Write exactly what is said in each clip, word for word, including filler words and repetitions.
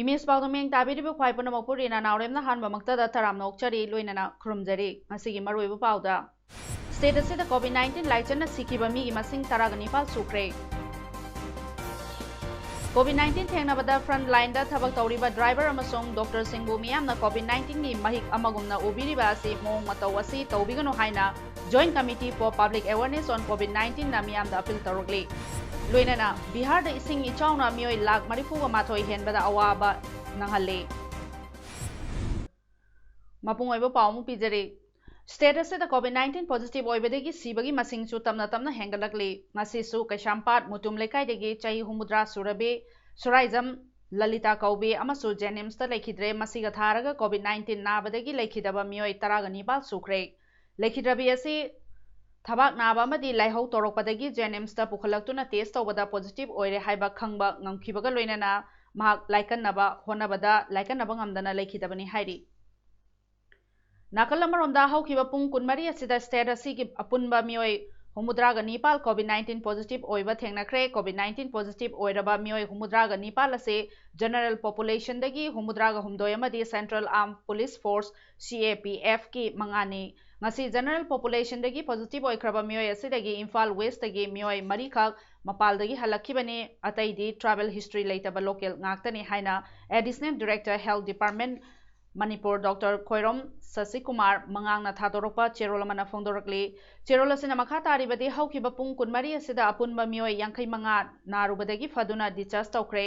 Image ꯄꯥꯎꯗ ꯃꯤꯠꯌꯦꯡ ꯇꯥꯕꯤꯔꯤꯕ ꯈ꯭ꯋꯥꯏ ꯄꯨꯝꯅꯃꯛꯄꯨ ꯔꯤꯅꯥ ꯅꯥꯎꯔꯦꯝꯅ ꯑꯍꯥꯟꯕꯃꯛꯇꯗ ꯇꯔꯥꯝꯅ ꯑꯣꯛꯆꯔꯤ, ꯂꯣꯏꯅꯅ ꯈꯨꯔꯨꯝꯖꯔꯤ꯫ ꯉꯁꯤꯒꯤ ꯃꯔꯨꯑꯣꯏꯕ ꯄꯥꯎꯗ, state ꯑꯁꯤꯗ COVID nineteen ꯂꯥꯏꯆꯠꯅ ꯁꯤꯈꯤꯕ ꯃꯤꯒꯤ ꯃꯁꯤꯡ ꯇꯔꯥꯒ ꯅꯤꯄꯥꯜ ꯁꯨꯈ꯭ꯔꯦ꯫ COVID nineteen ꯊꯦꯡꯅꯕꯗ front lineꯗ ꯊꯕꯛ ꯇꯧꯔꯤꯕ driver ꯑꯃꯁꯨꯡ doctorꯁꯤꯡꯕꯨ ꯃꯤꯌꯥꯝꯅ COVID nineteenꯒꯤ ꯃꯍꯤꯛ ꯑꯃꯒꯨꯝꯅ ꯎꯕꯤꯔꯤꯕ ꯑꯁꯤ ꯃꯑꯣꯡ ꯃꯇꯧ ꯑꯁꯤ ꯇꯧꯕꯤꯒꯅꯨ ꯍꯥꯏꯅ Joint Committee for Public Awareness on COVID nineteenꯅ ꯃꯤꯌꯥꯝꯗ appeal ꯇꯧꯔꯛꯂꯤ꯫ ꯂꯣꯏꯅꯅ ꯕꯤꯍꯥꯔꯗ ꯏꯁꯤꯡ ꯏꯆꯥꯎꯅ ꯃꯤꯑꯣꯏ ꯂꯥꯈ ꯃꯔꯤꯐꯨꯒ ꯃꯥꯊꯣꯏ ꯍꯦꯟꯕꯗ ꯑꯋꯥꯕ ꯅꯪꯍꯜꯂꯤ꯫ ꯃꯄꯨꯡ ꯑꯣꯏꯕ ꯄꯥꯎ ꯑꯃ ꯄꯤꯖꯔꯤ꯫ State ꯑꯁꯤꯗ COVID nineteen positive ꯑꯣꯏꯕꯗꯒꯤ ꯁꯤꯕꯒꯤ ꯃꯁꯤꯡꯁꯨ ꯇꯞꯅ ꯇꯞꯅ ꯍꯦꯟꯒꯠꯂꯛꯂꯤ꯫ ꯉꯁꯤꯁꯨ ꯀꯩꯁꯥꯝꯄꯥꯠ ꯃꯨꯇꯨꯝ ꯂꯩꯀꯥꯏꯗꯒꯤ ꯆꯍꯤ ꯍꯨꯝꯐꯨꯇꯔꯥ ꯁꯨꯔꯕꯤ ꯁꯨꯔꯥꯏꯖꯝ ꯂꯂꯤꯇꯥ ꯀꯧꯕꯤ ꯑꯃꯁꯨ JNIMSꯇ ꯂꯩꯈꯤꯗ꯭ꯔꯦ꯫ ꯃꯁꯤꯒ ꯊꯥꯔꯒ COVID nineteen ꯅꯥꯕꯗꯒꯤ ꯂꯩꯈꯤꯗꯕ ꯃꯤꯑꯣꯏ ꯇꯔꯥꯒ ꯅꯤꯄꯥꯜ ꯁꯨꯈ꯭ꯔꯦ꯫ ꯂꯩꯈꯤꯗ꯭ꯔꯕꯤ ꯑꯁꯤ ꯊꯕꯥꯛ ꯅꯥꯕ ꯑꯃꯗꯤ ꯂꯥꯏꯍꯧ ꯇꯧꯔꯛꯄꯗꯒꯤ JNIMSꯇ ꯄꯨꯈꯠꯂꯛꯇꯨꯅ test ꯇꯧꯕꯗ positive ꯑꯣꯏꯔꯦ ꯍꯥꯏꯕ ꯈꯪꯕ ꯉꯝꯈꯤꯕꯒ ꯂꯣꯏꯅꯅ ꯃꯍꯥꯛ ꯂꯥꯏꯀꯠꯅꯕ ꯍꯣꯠꯅꯕꯗ ꯂꯥꯏꯀꯠꯅꯕ ꯉꯝꯗꯅ ꯂꯩꯈꯤꯗꯕꯅꯤ ꯍꯥꯏꯔꯤ꯫ ꯅꯥꯀꯜ ꯑꯃꯔꯣꯝꯗ, ꯍꯧꯈꯤꯕ ꯄꯨꯡ ꯀꯨꯟꯃꯔꯤ ꯑꯁꯤꯗ state ꯑꯁꯤꯒꯤ ꯑꯄꯨꯟꯕ ꯃꯤꯑꯣꯏ ꯍꯨꯝꯐꯨꯇꯔꯥꯒ ꯅꯤꯄꯥꯜ COVID nineteen positive ꯑꯣꯏꯕ ꯊꯦꯡꯅꯈ꯭ꯔꯦ꯫ COVID nineteen positive ꯑꯣꯏꯔꯕ ꯃꯤꯑꯣꯏ ꯍꯨꯝꯐꯨꯇꯔꯥꯒ ꯅꯤꯄꯥꯜ ꯑꯁꯤ general populationꯗꯒꯤ ꯍꯨꯝꯐꯨꯇꯔꯥꯒ ꯍꯨꯝꯗꯣꯏ ꯑꯃꯗꯤ Central Armed Police Force, CAPFꯀꯤ ꯃꯉꯥꯅꯤ꯫ ꯉꯁꯤ general populationꯗꯒꯤ positive ꯑꯣꯏꯈ꯭ꯔꯕ ꯃꯤꯑꯣꯏ ꯑꯁꯤꯗꯒꯤ ꯏꯝꯐꯥꯜ Westꯇꯒꯤ ꯃꯤꯑꯣꯏ ꯃꯔꯤꯈꯛ ꯃꯄꯥꯜꯗꯒꯤ ꯍꯜꯂꯛꯈꯤꯕꯅꯤ꯫ ꯑꯇꯩꯗꯤ travel history ꯂꯩꯇꯕ local ꯉꯥꯛꯇꯅꯤ ꯍꯥꯏꯅ Additional Director Health Department Manipur Doctor Khoirom ꯁꯁꯤꯀꯨꯃꯥꯔ ꯃꯉꯥꯡꯅ ꯊꯥꯗꯣꯔꯛꯄ ꯆꯦꯔꯣꯜ ꯑꯃꯅ ꯐꯣꯡꯗꯣꯔꯛꯂꯤ꯫ ꯆꯦꯔꯣꯜ ꯑꯁꯤꯅ ꯃꯈꯥ ꯇꯥꯔꯤꯕꯗꯤ, ꯍꯧꯈꯤꯕ ꯄꯨꯡ ꯀꯨꯟꯃꯔꯤ ꯑꯁꯤꯗ ꯑꯄꯨꯟꯕ ꯃꯤꯑꯣꯏ ꯌꯥꯡꯈꯩ ꯃꯉꯥ ꯅꯥꯔꯨꯕꯗꯒꯤ ꯐꯗꯨꯅ discharge ꯇꯧꯈ꯭ꯔꯦ꯫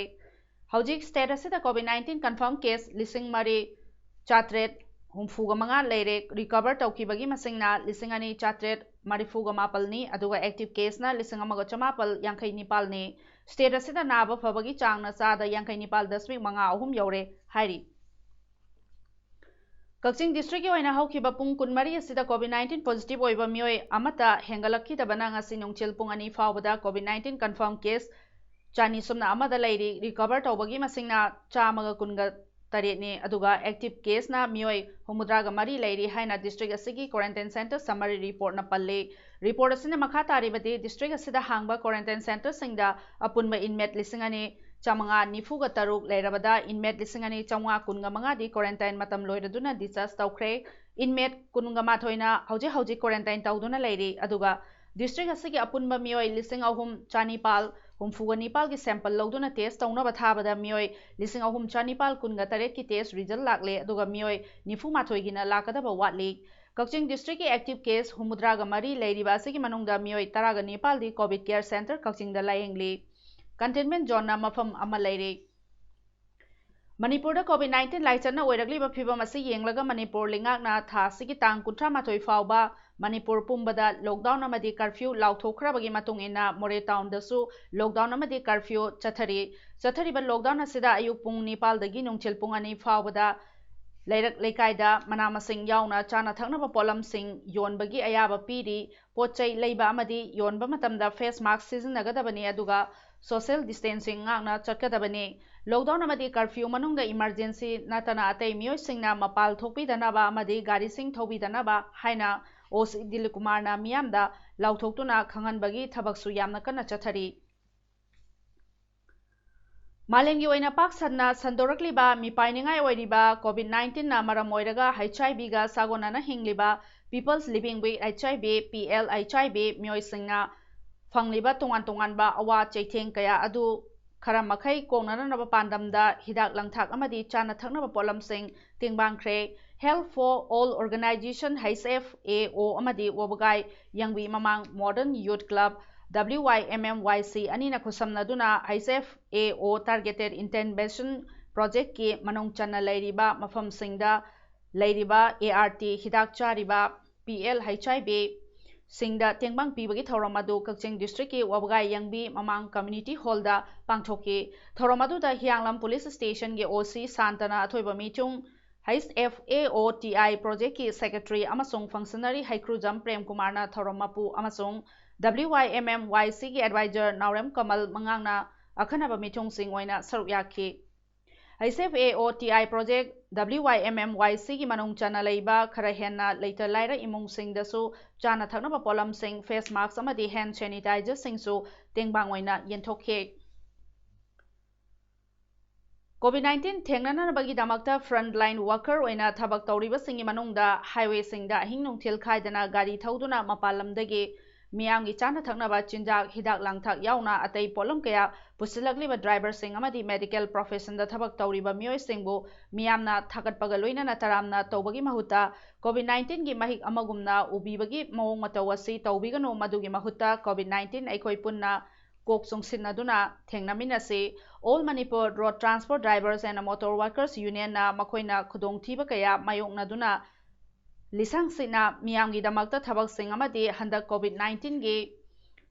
ꯍꯧꯖꯤꯛ state ꯑꯁꯤꯗ COVID nineteen confirm case ꯂꯤꯁꯤꯡ ꯃꯔꯤ ꯆꯥꯇ꯭ꯔꯦꯠ ꯍꯨꯝꯐꯨꯒ ꯃꯉꯥ ꯂꯩꯔꯦ꯫ Recover ꯇꯧꯈꯤꯕꯒꯤ ꯃꯁꯤꯡꯅ ꯂꯤꯁꯤꯡ ꯑꯅꯤ ꯆꯥꯇ꯭ꯔꯦꯠ ꯃꯔꯤꯐꯨꯒ ꯃꯥꯄꯜꯅꯤ, ꯑꯗꯨꯒ active caseꯅ ꯂꯤꯁꯤꯡ ꯑꯃꯒ ꯆꯃꯥꯄꯜ ꯌꯥꯡꯈꯩ ꯅꯤꯄꯥꯜꯅꯤ꯫ State ꯑꯁꯤꯗ ꯅꯥꯕ ꯐꯕꯒꯤ ꯆꯥꯡꯅ ꯆꯥꯗ ꯌꯥꯡꯈꯩ ꯅꯤꯄꯥꯜ ꯗꯁꯃꯤꯛ ꯃꯉꯥ ꯑꯍꯨꯝ ꯌꯧꯔꯦ ꯍꯥꯏꯔꯤ꯫ ꯀꯛꯆꯤꯡ districtꯀꯤ ꯑꯣꯏꯅ ꯍꯧꯈꯤꯕ ꯄꯨꯡ ꯀꯨꯟꯃꯔꯤ ꯑꯁꯤꯗ COVID nineteen positive ꯑꯣꯏꯕ ꯃꯤꯑꯣꯏ ꯑꯃꯠꯇ ꯍꯦꯟꯒꯠꯂꯛꯈꯤꯗꯕꯅ ꯉꯁꯤ ꯅꯨꯡꯊꯤꯜ ꯄꯨꯡ ꯑꯅꯤ ꯐꯥꯎꯕꯗ COVID nineteen confirm case ꯆꯅꯤ ꯁꯨꯞꯅ ꯑꯃꯗ ꯂꯩꯔꯤ꯫ Recover ꯇꯧꯕꯒꯤ ꯃꯁꯤꯡꯅ ꯆꯥꯝꯃꯒ ꯀꯨꯟꯒ ꯇꯔꯦꯠꯅꯤ, ꯑꯗꯨꯒ active caseꯅ ꯃꯤꯑꯣꯏ ꯍꯨꯝꯐꯨꯇꯔꯥꯒ ꯃꯔꯤ ꯂꯩꯔꯤ ꯍꯥꯏꯅ district ꯑꯁꯤꯒꯤ quarantine center summary reportꯅ ꯄꯜꯂꯤ꯫ Report ꯑꯁꯤꯅ ꯃꯈꯥ ꯇꯥꯔꯤꯕꯗꯤ, district ꯑꯁꯤꯗ ꯍꯥꯡꯕ quarantine centreꯁꯤꯡꯗ ꯑꯄꯨꯟꯕ inmate ꯂꯤꯁꯤꯡ ꯑꯅꯤ ꯆꯥꯃꯉꯥ ꯅꯤꯐꯨꯒ ꯇꯔꯨꯛ ꯂꯩꯔꯕꯗ inmate ꯂꯤꯁꯤꯡ ꯑꯅꯤ ꯆꯥꯃꯉꯥ ꯀꯨꯟꯒ ꯃꯉꯥꯗꯤ quarantine ꯃꯇꯝ ꯂꯣꯏꯔꯗꯨꯅ discharge ꯇꯧꯈ꯭ꯔꯦ꯫ Inmate ꯀꯨꯟꯒ ꯃꯥꯊꯣꯏꯅ ꯍꯧꯖꯤꯛ ꯍꯧꯖꯤꯛ quarantine ꯇꯧꯗꯨꯅ ꯂꯩꯔꯤ꯫ ꯑꯗꯨꯒ district ꯑꯁꯤꯒꯤ ꯑꯄꯨꯟꯕ ꯃꯤꯑꯣꯏ ꯂꯤꯁꯤꯡ ꯑꯍꯨꯝ ꯆꯅꯤꯄꯥꯜ ꯍꯨꯝꯐꯨꯒ ꯅꯤꯄꯥꯜꯒꯤ sample ꯂꯧꯗꯨꯅ test ꯇꯧꯅꯕ ꯊꯥꯕꯗ ꯃꯤꯑꯣꯏ ꯂꯤꯁꯤꯡ ꯑꯍꯨꯝ ꯆꯅꯤꯄꯥꯜ ꯀꯨꯟꯒ ꯇꯔꯦꯠꯀꯤ test result ꯂꯥꯛꯂꯦ, ꯑꯗꯨꯒ ꯃꯤꯑꯣꯏ ꯅꯤꯐꯨ ꯃꯥꯊꯣꯏꯒꯤꯅ ꯂꯥꯛꯀꯗꯕ ꯋꯥꯠꯂꯤ꯫ ꯀꯛꯆꯤꯡ districtꯀꯤ active case ꯍꯨꯝꯐꯨꯇꯔꯥꯒ ꯃꯔꯤ ꯂꯩꯔꯤꯕ ꯑꯁꯤꯒꯤ ꯃꯅꯨꯡꯗ ꯃꯤꯑꯣꯏ ꯇꯔꯥꯒ ꯅꯤꯄꯥꯜꯗꯤ COVID care center ꯀꯛꯆꯤꯡꯗ ꯂꯥꯌꯦꯡꯂꯤ꯫ Containment zoneꯅ ꯃꯐꯝ ꯑꯃ ꯂꯩꯔꯤ꯫ ꯃꯅꯤꯄꯨꯔꯗ COVID nineteen ꯂꯥꯏꯆꯠꯅ ꯑꯣꯏꯔꯛꯂꯤꯕ ꯐꯤꯕꯝ ꯑꯁꯤ ꯌꯦꯡꯂꯒ ꯃꯅꯤꯄꯨꯔ ꯂꯩꯉꯥꯛꯅ ꯊꯥ ꯑꯁꯤꯒꯤ ꯇꯥꯡ ꯀꯨꯟꯊ꯭ꯔꯥ ꯃꯥꯊꯣꯏ ꯐꯥꯎꯕ ꯃꯅꯤꯄꯨꯔ ꯄꯨꯝꯕꯗ lockdown ꯑꯃꯗꯤ curfew ꯂꯥꯎꯊꯣꯛꯈ꯭ꯔꯕꯒꯤ ꯃꯇꯨꯡ ꯏꯟꯅ ꯃꯣꯔꯦ townꯗꯁꯨ lockdown ꯑꯃꯗꯤ curfew ꯆꯠꯊꯔꯤ꯫ ꯆꯠꯊꯔꯤꯕ lockdown ꯑꯁꯤꯗ ꯑꯌꯨꯛ ꯄꯨꯡ ꯅꯤꯄꯥꯜꯗꯒꯤ ꯅꯨꯡꯊꯤꯜ ꯄꯨꯡ ꯑꯅꯤ ꯐꯥꯎꯕꯗ ꯂꯩꯔꯛ ꯂꯩꯀꯥꯏꯗ ꯃꯅꯥ ꯃꯁꯤꯡ ꯌꯥꯎꯅ ꯆꯥꯅ ꯊꯛꯅꯕ ꯄꯣꯠꯂꯝꯁꯤꯡ ꯌꯣꯟꯕꯒꯤ ꯑꯌꯥꯕ ꯄꯤꯔꯤ꯫ ꯄꯣꯠ ꯆꯩ ꯂꯩꯕ ꯑꯃꯗꯤ ꯌꯣꯟꯕ ꯃꯇꯝꯗ face mask ꯁꯤꯖꯤꯟꯅꯒꯗꯕꯅꯤ, ꯑꯗꯨꯒ social distancing ꯉꯥꯛꯅ ꯆꯠꯀꯗꯕꯅꯤ꯫ Lockdown ꯑꯃꯗꯤ curfew ꯃꯅꯨꯡꯗ emergency ꯅꯠꯇꯅ ꯑꯇꯩ ꯃꯤꯑꯣꯏꯁꯤꯡꯅ ꯃꯄꯥꯜ ꯊꯣꯛꯄꯤꯗꯅꯕ ꯑꯃꯗꯤ ꯒꯥꯔꯤꯁꯤꯡ ꯊꯧꯕꯤꯗꯅꯕ ꯍꯥꯏꯅ OC ꯗꯤꯂꯤꯞ ꯀꯨꯃꯥꯔꯅ ꯃꯤꯌꯥꯝꯗ ꯂꯥꯎꯊꯣꯛꯇꯨꯅ ꯈꯪꯍꯟꯕꯒꯤ ꯊꯕꯛꯁꯨ ꯌꯥꯝꯅ ꯀꯟꯅ ꯆꯠꯊꯔꯤ꯫ ꯃꯥꯂꯦꯝꯒꯤ ꯑꯣꯏꯅ ꯄꯥꯛ ꯁꯟꯅ ꯁꯟꯗꯣꯔꯛꯂꯤꯕ ꯃꯤꯄꯥꯏꯅꯤꯡꯉꯥꯏ ꯑꯣꯏꯔꯤꯕ COVID nineteenꯅ ꯃꯔꯝ ꯑꯣꯏꯔꯒ HIVꯒ ꯁꯥꯒꯣꯟꯅꯅ ꯍꯤꯡꯂꯤꯕ People's Living with HIV, PLHIV, ꯃꯤꯑꯣꯏꯁꯤꯡꯅ ꯐꯪꯂꯤꯕ ꯇꯣꯉꯥꯟ ꯇꯣꯉꯥꯟꯕ ꯑꯋꯥ ꯆꯩꯊꯦꯡ ꯀꯌꯥ ꯑꯗꯨ ꯈꯔ ꯃꯈꯩ ꯀꯣꯛꯅꯅꯕ ꯄꯥꯟꯗꯝꯗ ꯍꯤꯗꯥꯛ ꯂꯥꯡꯊꯛ ꯑꯃꯗꯤ ꯆꯥꯅ ꯊꯛꯅꯕ ꯄꯣꯠꯂꯝꯁꯤꯡ ꯇꯦꯡꯕꯥꯡꯈ꯭ꯔꯦ꯫ Health for All Organization, HFAO, ꯑꯃꯗꯤ ꯋꯥꯕꯒꯥꯏ ꯌꯥꯡꯕꯤ ꯃꯃꯥꯡ Modern Youth Club, WYMMYC, ꯑꯅꯤꯅ ꯈꯨꯠꯁꯝꯅꯗꯨꯅ HFAO Targeted Intervention Projectꯀꯤ ꯃꯅꯨꯡ ꯆꯟꯅ ꯂꯩꯔꯤꯕ ꯃꯐꯝꯁꯤꯡꯗ ꯂꯩꯔꯤꯕ ART ꯍꯤꯗꯥꯛ ꯆꯥꯔꯤꯕ, PLHIV ꯁꯤꯡꯗ ꯇꯦꯡꯕꯥꯡ ꯄꯤꯕꯒꯤ ꯊꯧꯔꯝ ꯑꯗꯨ ꯀꯛꯆꯤꯡ district ꯀꯤ ꯋꯥꯕꯒꯥꯏ ꯌꯥꯡꯕꯤ ꯃꯃꯥꯡ community hall ꯗ ꯄꯥꯡꯊꯣꯛꯈꯤ꯫ ꯊꯧꯔꯝ ꯑꯗꯨꯗ ꯍꯤꯌꯥꯡꯂꯝ police station ꯒꯤ O C ꯁꯥꯟꯇꯅ ꯑꯊꯣꯏꯕ ꯃꯤꯆꯨꯡ, H F A O T I project ꯀꯤ secretary ꯑꯃꯁꯨꯡ functionary ꯍꯩꯀ꯭ꯔꯨꯖꯝ ꯄ꯭ꯔꯦꯝꯀꯨꯃꯥꯔꯅ ꯊꯧꯔꯝ ꯃꯄꯨ ꯑꯃꯁꯨꯡ W Y M M Y C ꯒꯤ advisor ꯅꯥꯎꯔꯦꯝ ꯀꯃꯜ ꯃꯉꯥꯡꯅ ꯑꯈꯟꯅꯕ ꯃꯤꯊꯨꯡꯁꯤꯡ ꯑꯣꯏꯅ ꯁꯔꯨꯛ ꯌꯥꯈꯤ꯫ H F A O T I project W Y M M Y C ꯒꯤ ꯃꯅꯨꯡ ꯆꯟꯅ ꯂꯩꯕ ꯈꯔ ꯍꯦꯟꯅ ꯂꯩꯇ ꯂꯥꯏꯔ ꯏꯃꯨꯡꯁꯤꯡꯗꯁꯨ ꯆꯥꯅ ꯊꯛꯅꯕ ꯄꯣꯠꯂꯝꯁꯤꯡ, face mask ꯑꯃꯗꯤ hand sanitizer ꯁꯤꯡꯁꯨ ꯇꯦꯡꯕꯥꯡ ꯑꯣꯏꯅ ꯌꯦꯟꯊꯣꯛꯈꯤ꯫ COVID nineteen ꯊꯦꯡꯅꯅꯕꯒꯤꯗꯃꯛꯇ frontline worker ꯑꯣꯏꯅ ꯊꯕꯛ ꯇꯧꯔꯤꯕꯁꯤꯡꯒꯤ ꯃꯅꯨꯡꯗ highway ꯁꯤꯡꯗ ꯑꯍꯤꯡ ꯅꯨꯡꯊꯤꯜ ꯈꯥꯏꯗꯅ ꯒꯥꯔꯤ ꯊꯧꯗꯨꯅ ꯃꯄꯥꯟ ꯂꯝꯗꯒꯤ ꯃꯤꯌꯥꯝꯒꯤ ꯆꯥꯅ ꯊꯛꯅꯕ ꯆꯤꯟꯖꯥꯛ, ꯍꯤꯗꯥꯛ ꯂꯥꯡꯊꯛ ꯌꯥꯎꯅ ꯑꯇꯩ ꯄꯣꯠꯂꯝ ꯀꯌꯥ ꯄꯨꯁꯤꯜꯂꯛꯂꯤꯕ driver ꯁꯤꯡ ꯑꯃꯗꯤ medical profession ꯗ ꯊꯕꯛ ꯇꯧꯔꯤꯕ ꯃꯤꯑꯣꯏꯁꯤꯡꯕꯨ ꯃꯤꯌꯥꯝꯅ ꯊꯥꯒꯠꯄꯒ ꯂꯣꯏꯅꯅ ꯇꯔꯥꯝꯅ ꯇꯧꯕꯒꯤ ꯃꯍꯨꯠꯇ COVID nineteen ꯒꯤ ꯃꯍꯤꯛ ꯑꯃꯒꯨꯝꯅ ꯎꯕꯤꯕꯒꯤ ꯃꯑꯣꯡ ꯃꯇꯧ ꯑꯁꯤ ꯇꯧꯕꯤꯒꯅꯨ꯫ ꯃꯗꯨꯒꯤ ꯃꯍꯨꯠꯇ COVID nineteen ꯑꯩꯈꯣꯏ ꯄꯨꯟꯅ ꯀꯣꯛ ꯆꯨꯡꯁꯤꯟꯅꯗꯨꯅ ꯊꯦꯡꯅꯃꯤꯟꯅꯁꯤ꯫ All Manipur Road Transport Drivers and Motor Workers Union ꯅ ꯃꯈꯣꯏꯅ ꯈꯨꯗꯣꯡꯊꯤꯕ ꯀꯌꯥ ꯃꯥꯌꯣꯛꯅꯗꯨꯅ ꯂꯤꯁꯪꯁꯤꯠꯅ ꯃꯤꯌꯥꯝꯒꯤꯗꯃꯛꯇ ꯊꯕꯛꯁꯤꯡ ꯑꯃꯗꯤ ꯍꯟꯗꯛ COVID nineteen ꯒꯤ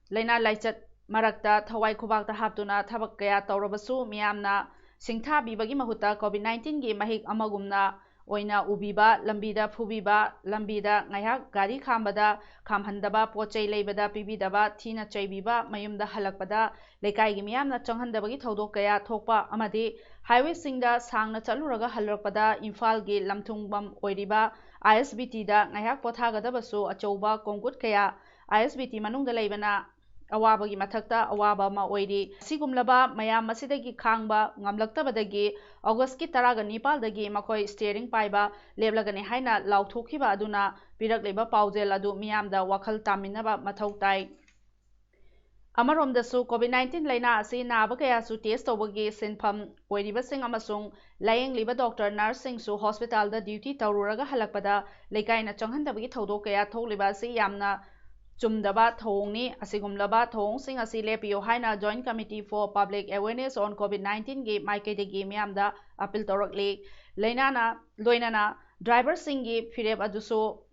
ꯂꯥꯏꯅꯥ ꯂꯥꯏꯆꯠ ꯃꯔꯛꯇ ꯊꯋꯥꯏ ꯈꯨꯕꯥꯛꯇ ꯍꯥꯞꯇꯨꯅ ꯊꯕꯛ ꯀꯌꯥ ꯇꯧꯔꯕꯁꯨ ꯃꯤꯌꯥꯝꯅ ꯁꯤꯡꯊꯥꯕꯤꯕꯒꯤ ꯃꯍꯨꯠꯇ COVID nineteen ꯒꯤ ꯃꯍꯤꯛ ꯑꯃꯒꯨꯝꯅ ꯑꯣꯏꯅ ꯎꯕꯤꯕ, ꯂꯝꯕꯤꯗ ꯐꯨꯕꯤꯕ, ꯂꯝꯕꯤꯗ ꯉꯥꯏꯍꯥꯛ ꯒꯥꯔꯤ ꯈꯥꯝꯕꯗ ꯈꯥꯝꯍꯟꯗꯕ, ꯄꯣꯠ ꯆꯩ ꯂꯩꯕꯗ ꯄꯤꯕꯤꯗꯕ, ꯊꯤꯅ ꯆꯩꯕꯤꯕ, ꯃꯌꯨꯝꯗ ꯍꯜꯂꯛꯄꯗ ꯂꯩꯀꯥꯏꯒꯤ ꯃꯤꯌꯥꯝꯅ ꯆꯪꯍꯟꯗꯕꯒꯤ ꯊꯧꯗꯣꯛ ꯀꯌꯥ ꯊꯣꯛꯄ ꯑꯃꯗꯤ highway ꯁꯤꯡꯗ ꯁꯥꯡꯅ ꯆꯠꯂꯨꯔꯒ ꯍꯜꯂꯛꯄꯗ ꯏꯝꯐꯥꯜꯒꯤ ꯂꯝꯊꯨꯡꯐꯝ ꯑꯣꯏꯔꯤꯕ I S B T ꯗ ꯉꯥꯏꯍꯥꯛ ꯄꯣꯊꯥꯒꯗꯕꯁꯨ ꯑꯆꯧꯕ ꯀꯣꯡꯀꯨꯠ ꯀꯌꯥ I S B T ꯃꯅꯨꯡꯗ ꯂꯩꯕꯅ ꯑꯋꯥꯕꯒꯤ ꯃꯊꯛꯇ ꯑꯋꯥꯕ ꯑꯃ ꯑꯣꯏꯔꯤ꯫ ꯑꯁꯤꯒꯨꯝꯂꯕ ꯃꯌꯥꯝ ꯑꯁꯤꯗꯒꯤ ꯈꯥꯡꯕ ꯉꯝꯂꯛꯇꯕꯗꯒꯤ August ꯀꯤ ꯇꯔꯥꯒ ꯅꯤꯄꯥꯜꯗꯒꯤ ꯃꯈꯣꯏ steering ꯄꯥꯏꯕ ꯂꯦꯞꯂꯒꯅꯤ ꯍꯥꯏꯅ ꯂꯥꯎꯊꯣꯛꯈꯤꯕ ꯑꯗꯨꯅ ꯄꯤꯔꯛꯂꯤꯕ ꯄꯥꯎꯖꯦꯜ ꯑꯗꯨ ꯃꯤꯌꯥꯝꯗ ꯋꯥꯈꯜ ꯇꯥꯃꯤꯟꯅꯕ ꯃꯊꯧ ꯇꯥꯏ꯫ ꯑꯃꯔꯣꯝꯗꯁꯨ COVID nineteen ꯂꯥꯏꯅꯥ ꯑꯁꯤ ꯅꯥꯕ ꯀꯌꯥꯁꯨ test ꯇꯧꯕꯒꯤ ꯁꯤꯟꯐꯝ ꯑꯣꯏꯔꯤꯕꯁꯤꯡ ꯑꯃꯁꯨꯡ ꯂꯥꯌꯦꯡꯂꯤꯕ doctor, nurse ꯁꯤꯡꯁꯨ hospital ꯗ duty ꯇꯧꯔꯨꯔꯒ ꯍꯜꯂꯛꯄꯗ ꯂꯩꯀꯥꯏꯅ ꯆꯪꯍꯟꯗꯕꯒꯤ ꯊꯧꯗꯣꯛ ꯀꯌꯥ ꯊꯣꯛꯂꯤꯕ ꯑꯁꯤ ꯌꯥꯝꯅ ꯆꯨꯝꯗꯕ ꯊꯧꯑꯣꯡꯅꯤ꯫ ꯑꯁꯤꯒꯨꯝꯂꯕ ꯊꯧꯑꯣꯡꯁꯤꯡ ꯑꯁꯤ ꯂꯦꯞꯄꯤꯌꯨ ꯍꯥꯏꯅ Joint Committee for Public Awareness on COVID nineteen ꯒꯤ ꯃꯥꯏꯀꯩꯗꯒꯤ ꯃꯤꯌꯥꯝꯗ appeal ꯇꯧꯔꯛꯂꯤ꯫ ꯂꯩꯅꯥꯅ ꯂꯣꯏꯅꯅ driver ꯁꯤꯡꯒꯤ ꯐꯤꯔꯦꯞ ꯑꯗꯨꯁꯨ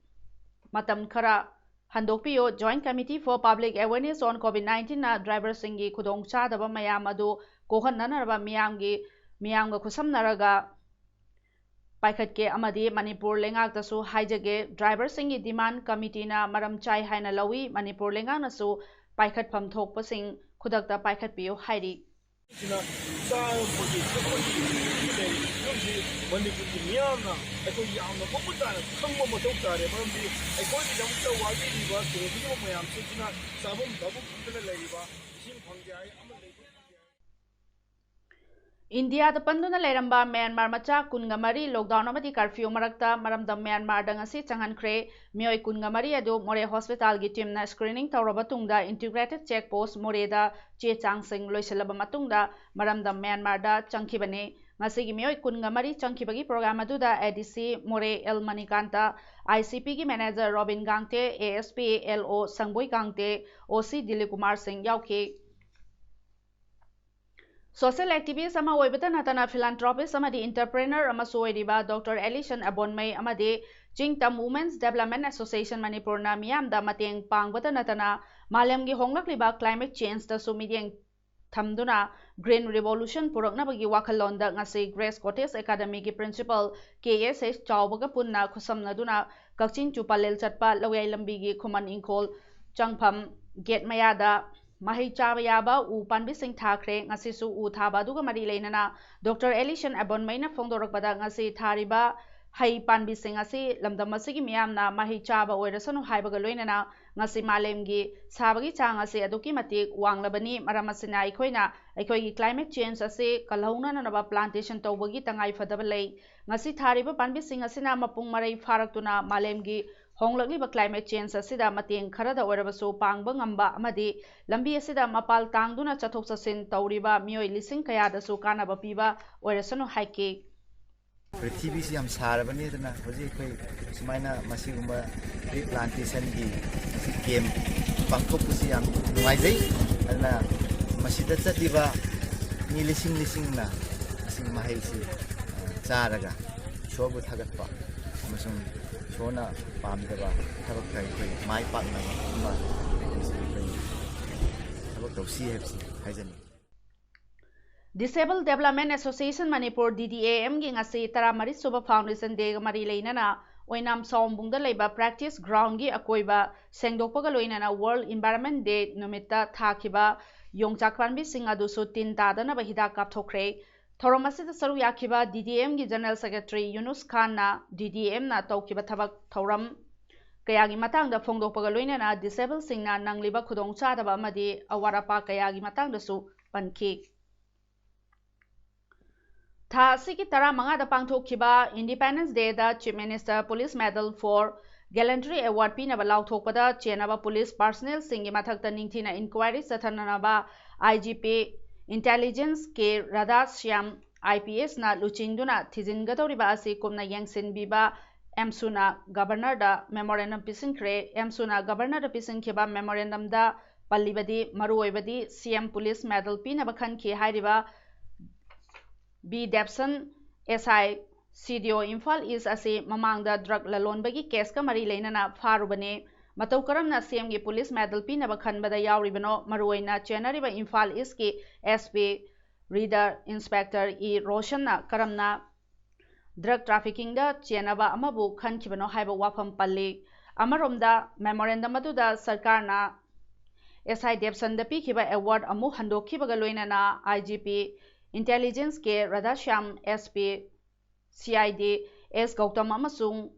ꯃꯇꯝ ꯈꯔ ꯍꯟꯗꯣꯛꯄꯤꯌꯨ꯫ Joint Committee for Public Awareness on COVID nineteenꯅ driverꯁꯤꯡꯒꯤ ꯈꯨꯗꯣꯡꯆꯥꯗꯕ ꯃꯌꯥꯝ ꯑꯗꯨ ꯀꯣꯛꯍꯟꯅꯅꯕ ꯃꯤꯌꯥꯝꯒꯤ, ꯃꯤꯌꯥꯝꯒ ꯈꯨꯠꯁꯝꯅꯔꯒ ꯄꯥꯏꯈꯠꯀꯦ ꯑꯃꯗꯤ ꯃꯅꯤꯄꯨꯔ ꯂꯩꯉꯥꯛꯇꯁꯨ ꯍꯥꯏꯖꯒꯦ꯫ Driverꯁꯤꯡꯒꯤ demand committeeꯅ ꯃꯔꯝ ꯆꯥꯏ ꯍꯥꯏꯅ ꯂꯧꯏ꯫ ꯃꯅꯤꯄꯨꯔ ꯂꯩꯉꯥꯛꯅꯁꯨ ꯄꯥꯏꯈꯠꯐꯝ ꯊꯣꯛꯄꯁꯤꯡ ꯈꯨꯗꯛꯇ ꯄꯥꯏꯈꯠꯄꯤꯌꯨ ꯍꯥꯏꯔꯤ꯫ ꯁꯤꯅ ꯆꯥꯕꯒꯤ ꯊꯛꯄꯒꯤ ꯐꯤꯕꯝꯁꯤ ꯃꯅꯤꯄꯨꯔꯒꯤ ꯃꯤꯌꯥꯝꯅ ꯑꯩꯈꯣꯏ ꯌꯥꯝꯅ ꯃꯃꯨꯠ ꯇꯥꯅ ꯈꯪꯕ ꯃꯊꯧ ꯇꯥꯔꯦ꯫ ꯃꯔꯝꯗꯤ ꯑꯩꯈꯣꯏꯒꯤꯗꯃꯛꯇ ꯋꯥꯕꯤꯔꯤꯕ ꯇꯣꯡꯕꯤꯔꯤꯕ ꯃꯌꯥꯝꯁꯤꯡꯁꯤꯅ ꯆꯥꯐꯝ ꯊꯛꯐꯝ ꯈꯪꯗꯅ ꯂꯩꯔꯤꯕ, ꯏꯁꯤꯡ ꯐꯪꯗꯦ ꯍꯥꯏ, ꯑꯃ ꯂꯩꯕ ꯐꯪꯗꯦ ꯍꯥꯏ꯫ ꯏꯟꯗꯤꯌꯥꯗ ꯄꯟꯗꯨꯅ ꯂꯩꯔꯝꯕ ꯃ꯭ꯌꯥꯟꯃꯥꯔ ꯃꯆꯥ ꯀꯨꯟꯒ ꯃꯔꯤ lockdown ꯑꯃꯗꯤ curfew ꯃꯔꯛꯇ ꯃꯔꯝꯗꯝ ꯃ꯭ꯌꯥꯟꯃꯥꯔꯗ ꯉꯁꯤ ꯆꯪꯍꯟꯈ꯭ꯔꯦ꯫ ꯃꯤꯑꯣꯏ ꯀꯨꯟꯒ ꯃꯔꯤ ꯑꯗꯨ ꯃꯣꯔꯦ hospitalꯒꯤ teamꯅ screening ꯇꯧꯔꯕ ꯇꯨꯡꯗ integrated check post ꯃꯣꯔꯦꯗ ꯆꯦ ꯆꯥꯡꯁꯤꯡ ꯂꯣꯏꯁꯤꯜꯂꯕ ꯃꯇꯨꯡꯗ ꯃꯔꯝꯗꯝ ꯃ꯭ꯌꯥꯟꯃꯥꯔꯗ ꯆꯪꯈꯤꯕꯅꯤ꯫ ꯉꯁꯤꯒꯤ ꯃꯤꯑꯣꯏ ꯀꯨꯟꯒ ꯃꯔꯤ ꯆꯪꯈꯤꯕꯒꯤ program ꯑꯗꯨꯗ ADC ꯃꯣꯔꯦ ꯑꯦꯜ ꯃꯅꯤꯀꯥꯟꯇ, ICPꯒꯤ manager Robin Gangte, ASP, LO Sangboi Gangte, OC Dilip Kumar Singh ꯌꯥꯎꯈꯤ꯫ Social activist ꯑꯃ ꯑꯣꯏꯕꯇ ꯅꯠꯇꯅ philanthropist ꯑꯃꯗꯤ entrepreneur ꯑꯃꯁꯨ ꯑꯣꯏꯔꯤꯕ Doctor Alison ꯑꯕꯣꯟꯃꯩ ꯑꯃꯗꯤ ꯆꯤꯡꯇꯝ Women's Development Association ꯃꯅꯤꯄꯨꯔꯅ ꯃꯤꯌꯥꯝꯗ ꯃꯇꯦꯡ ꯄꯥꯡꯕꯇ ꯅꯠꯇꯅ ꯃꯥꯂꯦꯝꯒꯤ ꯍꯣꯡꯂꯛꯂꯤꯕ climate changeꯇꯁꯨ ꯃꯤꯠꯌꯦꯡ ꯊꯝꯗꯨꯅ Green Revolution ꯄꯨꯔꯛꯅꯕꯒꯤ ꯋꯥꯈꯜꯂꯣꯟꯗ ꯉꯁꯤ Grace Cottage Academyꯒꯤ principal ꯀꯦ ꯑꯦꯁ ꯑꯦꯁ ꯆꯥꯎꯕꯒ ꯄꯨꯟꯅ ꯈꯨꯠꯁꯝꯅꯗꯨꯅ ꯀꯛꯆꯤꯡ ꯆꯨ ꯄꯂꯦꯜ ꯆꯠꯄ ꯂꯧꯌꯥꯏ ꯂꯝꯕꯤꯒꯤ ꯈꯨꯃꯟ ꯏꯪꯈꯣꯜ ꯆꯪꯐꯝ gate ꯃꯌꯥꯗ ꯃꯍꯩ ꯆꯥꯕ ꯌꯥꯕ ꯎ ꯄꯥꯝꯕꯤꯁꯤꯡ ꯊꯥꯈ꯭ꯔꯦ꯫ ꯉꯁꯤꯁꯨ ꯎ ꯊꯥꯕ ꯑꯗꯨꯒ ꯃꯔꯤ ꯂꯩꯅꯅ Doctor Alison ꯑꯕꯣꯟꯃꯩꯅ ꯐꯣꯡꯗꯣꯔꯛꯄꯗ ꯉꯁꯤ ꯊꯥꯔꯤꯕ ꯍꯩ ꯄꯥꯝꯕꯤꯁꯤꯡ ꯑꯁꯤ ꯂꯝꯗꯝ ꯑꯁꯤꯒꯤ ꯃꯤꯌꯥꯝꯅ ꯃꯍꯩ ꯆꯥꯕ ꯑꯣꯏꯔꯁꯅꯨ ꯍꯥꯏꯕꯒ ꯂꯣꯏꯅꯅ ꯉꯁꯤ ꯃꯥꯂꯦꯝꯒꯤ ꯁꯥꯕꯒꯤ ꯆꯥꯡ ꯑꯁꯤ ꯑꯗꯨꯛꯀꯤ ꯃꯇꯤꯛ ꯋꯥꯡꯂꯕꯅꯤ꯫ ꯃꯔꯝ ꯑꯁꯤꯅ ꯑꯩꯈꯣꯏꯅ ꯑꯩꯈꯣꯏꯒꯤ climate change ꯑꯁꯤ ꯀꯜꯍꯧꯅꯅꯕ plantation ꯇꯧꯕꯒꯤ ꯇꯉꯥꯏ ꯐꯗꯕ ꯂꯩ꯫ ꯉꯁꯤ ꯊꯥꯔꯤꯕ ꯄꯥꯝꯕꯤꯁꯤꯡ ꯑꯁꯤꯅ ꯃꯄꯨꯡ ꯃꯔꯩ ꯐꯥꯔꯛꯇꯨꯅ ꯃꯥꯂꯦꯝꯒꯤ ꯍꯣꯡꯂꯛꯂꯤꯕ climate change ꯑꯁꯤꯗ ꯃꯇꯦꯡ ꯈꯔꯗ ꯑꯣꯏꯔꯕꯁꯨ ꯄꯥꯡꯕ ꯉꯝꯕ ꯑꯃꯗꯤ ꯂꯝꯕꯤ ꯑꯁꯤꯗ ꯃꯄꯥꯜ ꯇꯥꯡꯗꯨꯅ ꯆꯠꯊꯣꯛ ꯆꯠꯁꯤꯟ ꯇꯧꯔꯤꯕ ꯃꯤꯑꯣꯏ ꯂꯤꯁꯤꯡ ꯀꯌꯥꯗꯁꯨ ꯀꯥꯟꯅꯕ ꯄꯤꯕ ꯑꯣꯏꯔꯁꯅꯨ ꯍꯥꯏꯈꯤ꯫ ꯄ꯭ꯔꯤꯊꯤꯕꯤꯁꯤ ꯌꯥꯝ ꯁꯥꯔꯕꯅꯤ, ꯑꯗꯨꯅ ꯍꯧꯖꯤꯛ ꯑꯩꯈꯣꯏ ꯁꯨꯃꯥꯏꯅ ꯃꯁꯤꯒꯨꯝꯕ tree plantationꯒꯤ ꯃꯁꯤ camp ꯄꯥꯡꯊꯣꯛꯄꯁꯤ ꯌꯥꯝ ꯅꯨꯡꯉꯥꯏꯖꯩ꯫ ꯑꯗꯨꯅ ꯃꯁꯤꯗ ꯆꯠꯂꯤꯕ ꯃꯤ ꯂꯤꯁꯤꯡ ꯂꯤꯁꯤꯡꯅ ꯃꯁꯤꯒꯤ ꯃꯍꯩꯁꯤ ꯆꯥꯔꯒ ꯏꯁꯣꯔꯕꯨ ꯊꯥꯒꯠꯄ ꯑꯃꯁꯨꯡ ꯏꯁꯣꯔꯅ ꯄꯥꯝꯗꯕ ꯊꯕꯛꯇ ꯑꯩꯈꯣꯏ ꯃꯥꯏ ꯄꯥꯛꯅꯕ ꯑꯃ ꯑꯩꯈꯣꯏ ꯊꯕꯛ ꯇꯧꯁꯤ ꯍꯥꯏꯕꯁꯤ ꯍꯥꯏꯖꯅꯤꯡꯏ꯫ Disable Development Association Manipur, D D A M ꯒꯤ ꯉꯁꯤ ꯇꯔꯥꯃꯔꯤ ꯁꯨꯕ Foundation Day ꯒ ꯃꯔꯤ ꯂꯩꯅꯅ ꯑꯣꯏꯅꯥꯝ ꯁꯥꯋꯣꯝꯕꯨꯡꯗ ꯂꯩꯕ practice ground ꯒꯤ ꯑꯀꯣꯏꯕ ꯁꯦꯡꯗꯣꯛꯄꯒ ꯂꯣꯏꯅꯅ World Environment Day ꯅꯨꯃꯤꯠꯇ ꯊꯥꯈꯤꯕ ꯌꯣꯡꯆꯥꯛ ꯄꯥꯝꯕꯤꯁꯤꯡ ꯑꯗꯨꯁꯨ ꯇꯤꯟ ꯇꯥꯗꯅꯕ ꯍꯤꯗꯥꯛ ꯀꯥꯞꯊꯣꯛꯈ꯭ꯔꯦ꯫ ꯊꯧꯔꯝ ꯑꯁꯤꯗ ꯁꯔꯨꯛ ꯌꯥꯈꯤꯕ D D M ꯒꯤ General Secretary ꯌꯨꯅꯨꯁ ꯈꯥꯟꯅ D D M ꯅ ꯇꯧꯈꯤꯕ ꯊꯕꯛ ꯊꯧꯔꯝ ꯀꯌꯥꯒꯤ ꯃꯇꯥꯡꯗ ꯐꯣꯡꯗꯣꯛꯄꯒ ꯂꯣꯏꯅꯅ disable ꯁꯤꯡꯅ ꯅꯪꯂꯤꯕ ꯈꯨꯗꯣꯡꯆꯥꯗꯕ ꯑꯃꯗꯤ ꯑꯋꯥꯠ ꯑꯄꯥ ꯀꯌꯥꯒꯤ ꯃꯇꯥꯡꯗꯁꯨ ꯄꯟꯈꯤ꯫ ꯊꯥ ꯑꯁꯤꯒꯤ ꯇꯔꯥꯃꯉꯥꯗ ꯄꯥꯡꯊꯣꯛꯈꯤꯕ Independence Day the Chief Minister Police Medal for Gallantry Award ꯄꯤꯅꯕ ꯂꯥꯎꯊꯣꯛꯄꯗ ꯆꯦꯟꯅꯕ police personnel ꯁꯤꯡꯒꯤ ꯃꯊꯛꯇ ꯅꯤꯡꯊꯤꯅ inquiry ꯆꯠꯊꯅꯅꯕ I G P Intelligence K ꯔꯥꯙꯥꯁ꯭ꯌꯥꯝ I P S ꯅ ꯂꯨꯆꯤꯡꯗꯨꯅ ꯊꯤꯖꯤꯟꯒꯗꯧꯔꯤꯕ ꯑꯁꯤ ꯀꯨꯞꯅ ꯌꯦꯡꯁꯤꯟꯕꯤꯕ ꯑꯦꯝꯁꯨꯅ Governor ꯗ memorandum ꯄꯤꯁꯤꯟꯈ꯭ꯔꯦ꯫ ꯑꯦꯝꯁꯨꯅ Governor ꯗ ꯄꯤꯁꯤꯟꯈꯤꯕ memorandum ꯗ ꯄꯜꯂꯤꯕꯗꯤ ꯃꯔꯨꯑꯣꯏꯕꯗꯤ C M Police Medal ꯄꯤꯅꯕ ꯈꯟꯈꯤ ꯍꯥꯏꯔꯤꯕ B ꯗꯦꯕꯁꯟ, S I, C D O Imphal East ꯑꯁꯤ ꯃꯃꯥꯡꯗ drug ꯂꯂꯣꯟꯕꯒꯤ case ꯀ ꯃꯔꯤ ꯂꯩꯅꯅ ꯐꯥꯔꯨꯕꯅꯤ꯫ ꯃꯇꯧ ꯀꯔꯝꯅ C M ꯒꯤ Police Medal ꯄꯤꯅꯕ ꯈꯟꯕꯗ ꯌꯥꯎꯔꯤꯕꯅꯣ? ꯃꯔꯨꯑꯣꯏꯅ ꯆꯦꯟꯅꯔꯤꯕ ꯏꯝꯐꯥꯜ East ꯀꯤ S P reader inspector E ꯔꯣꯁꯟꯅ ꯀꯔꯝꯅ drug trafficking ꯗ ꯆꯦꯟꯅꯕ ꯑꯃꯕꯨ ꯈꯟꯈꯤꯕꯅꯣ ꯍꯥꯏꯕ ꯋꯥꯐꯝ ꯄꯜꯂꯤ꯫ ꯑꯃꯔꯣꯝꯗ memorandum ꯑꯗꯨꯗ ꯁꯔꯀꯥꯔꯅ S I ꯗꯦꯕꯁꯟꯗ ꯄꯤꯈꯤꯕ award ꯑꯃꯨꯛ ꯍꯟꯗꯣꯛꯈꯤꯕꯒ ꯂꯣꯏꯅꯅ I G P Intelligence K ꯔꯥꯙꯥꯁ꯭ꯌꯥꯝ, S P C I D S Gautam ꯑꯃꯁꯨꯡ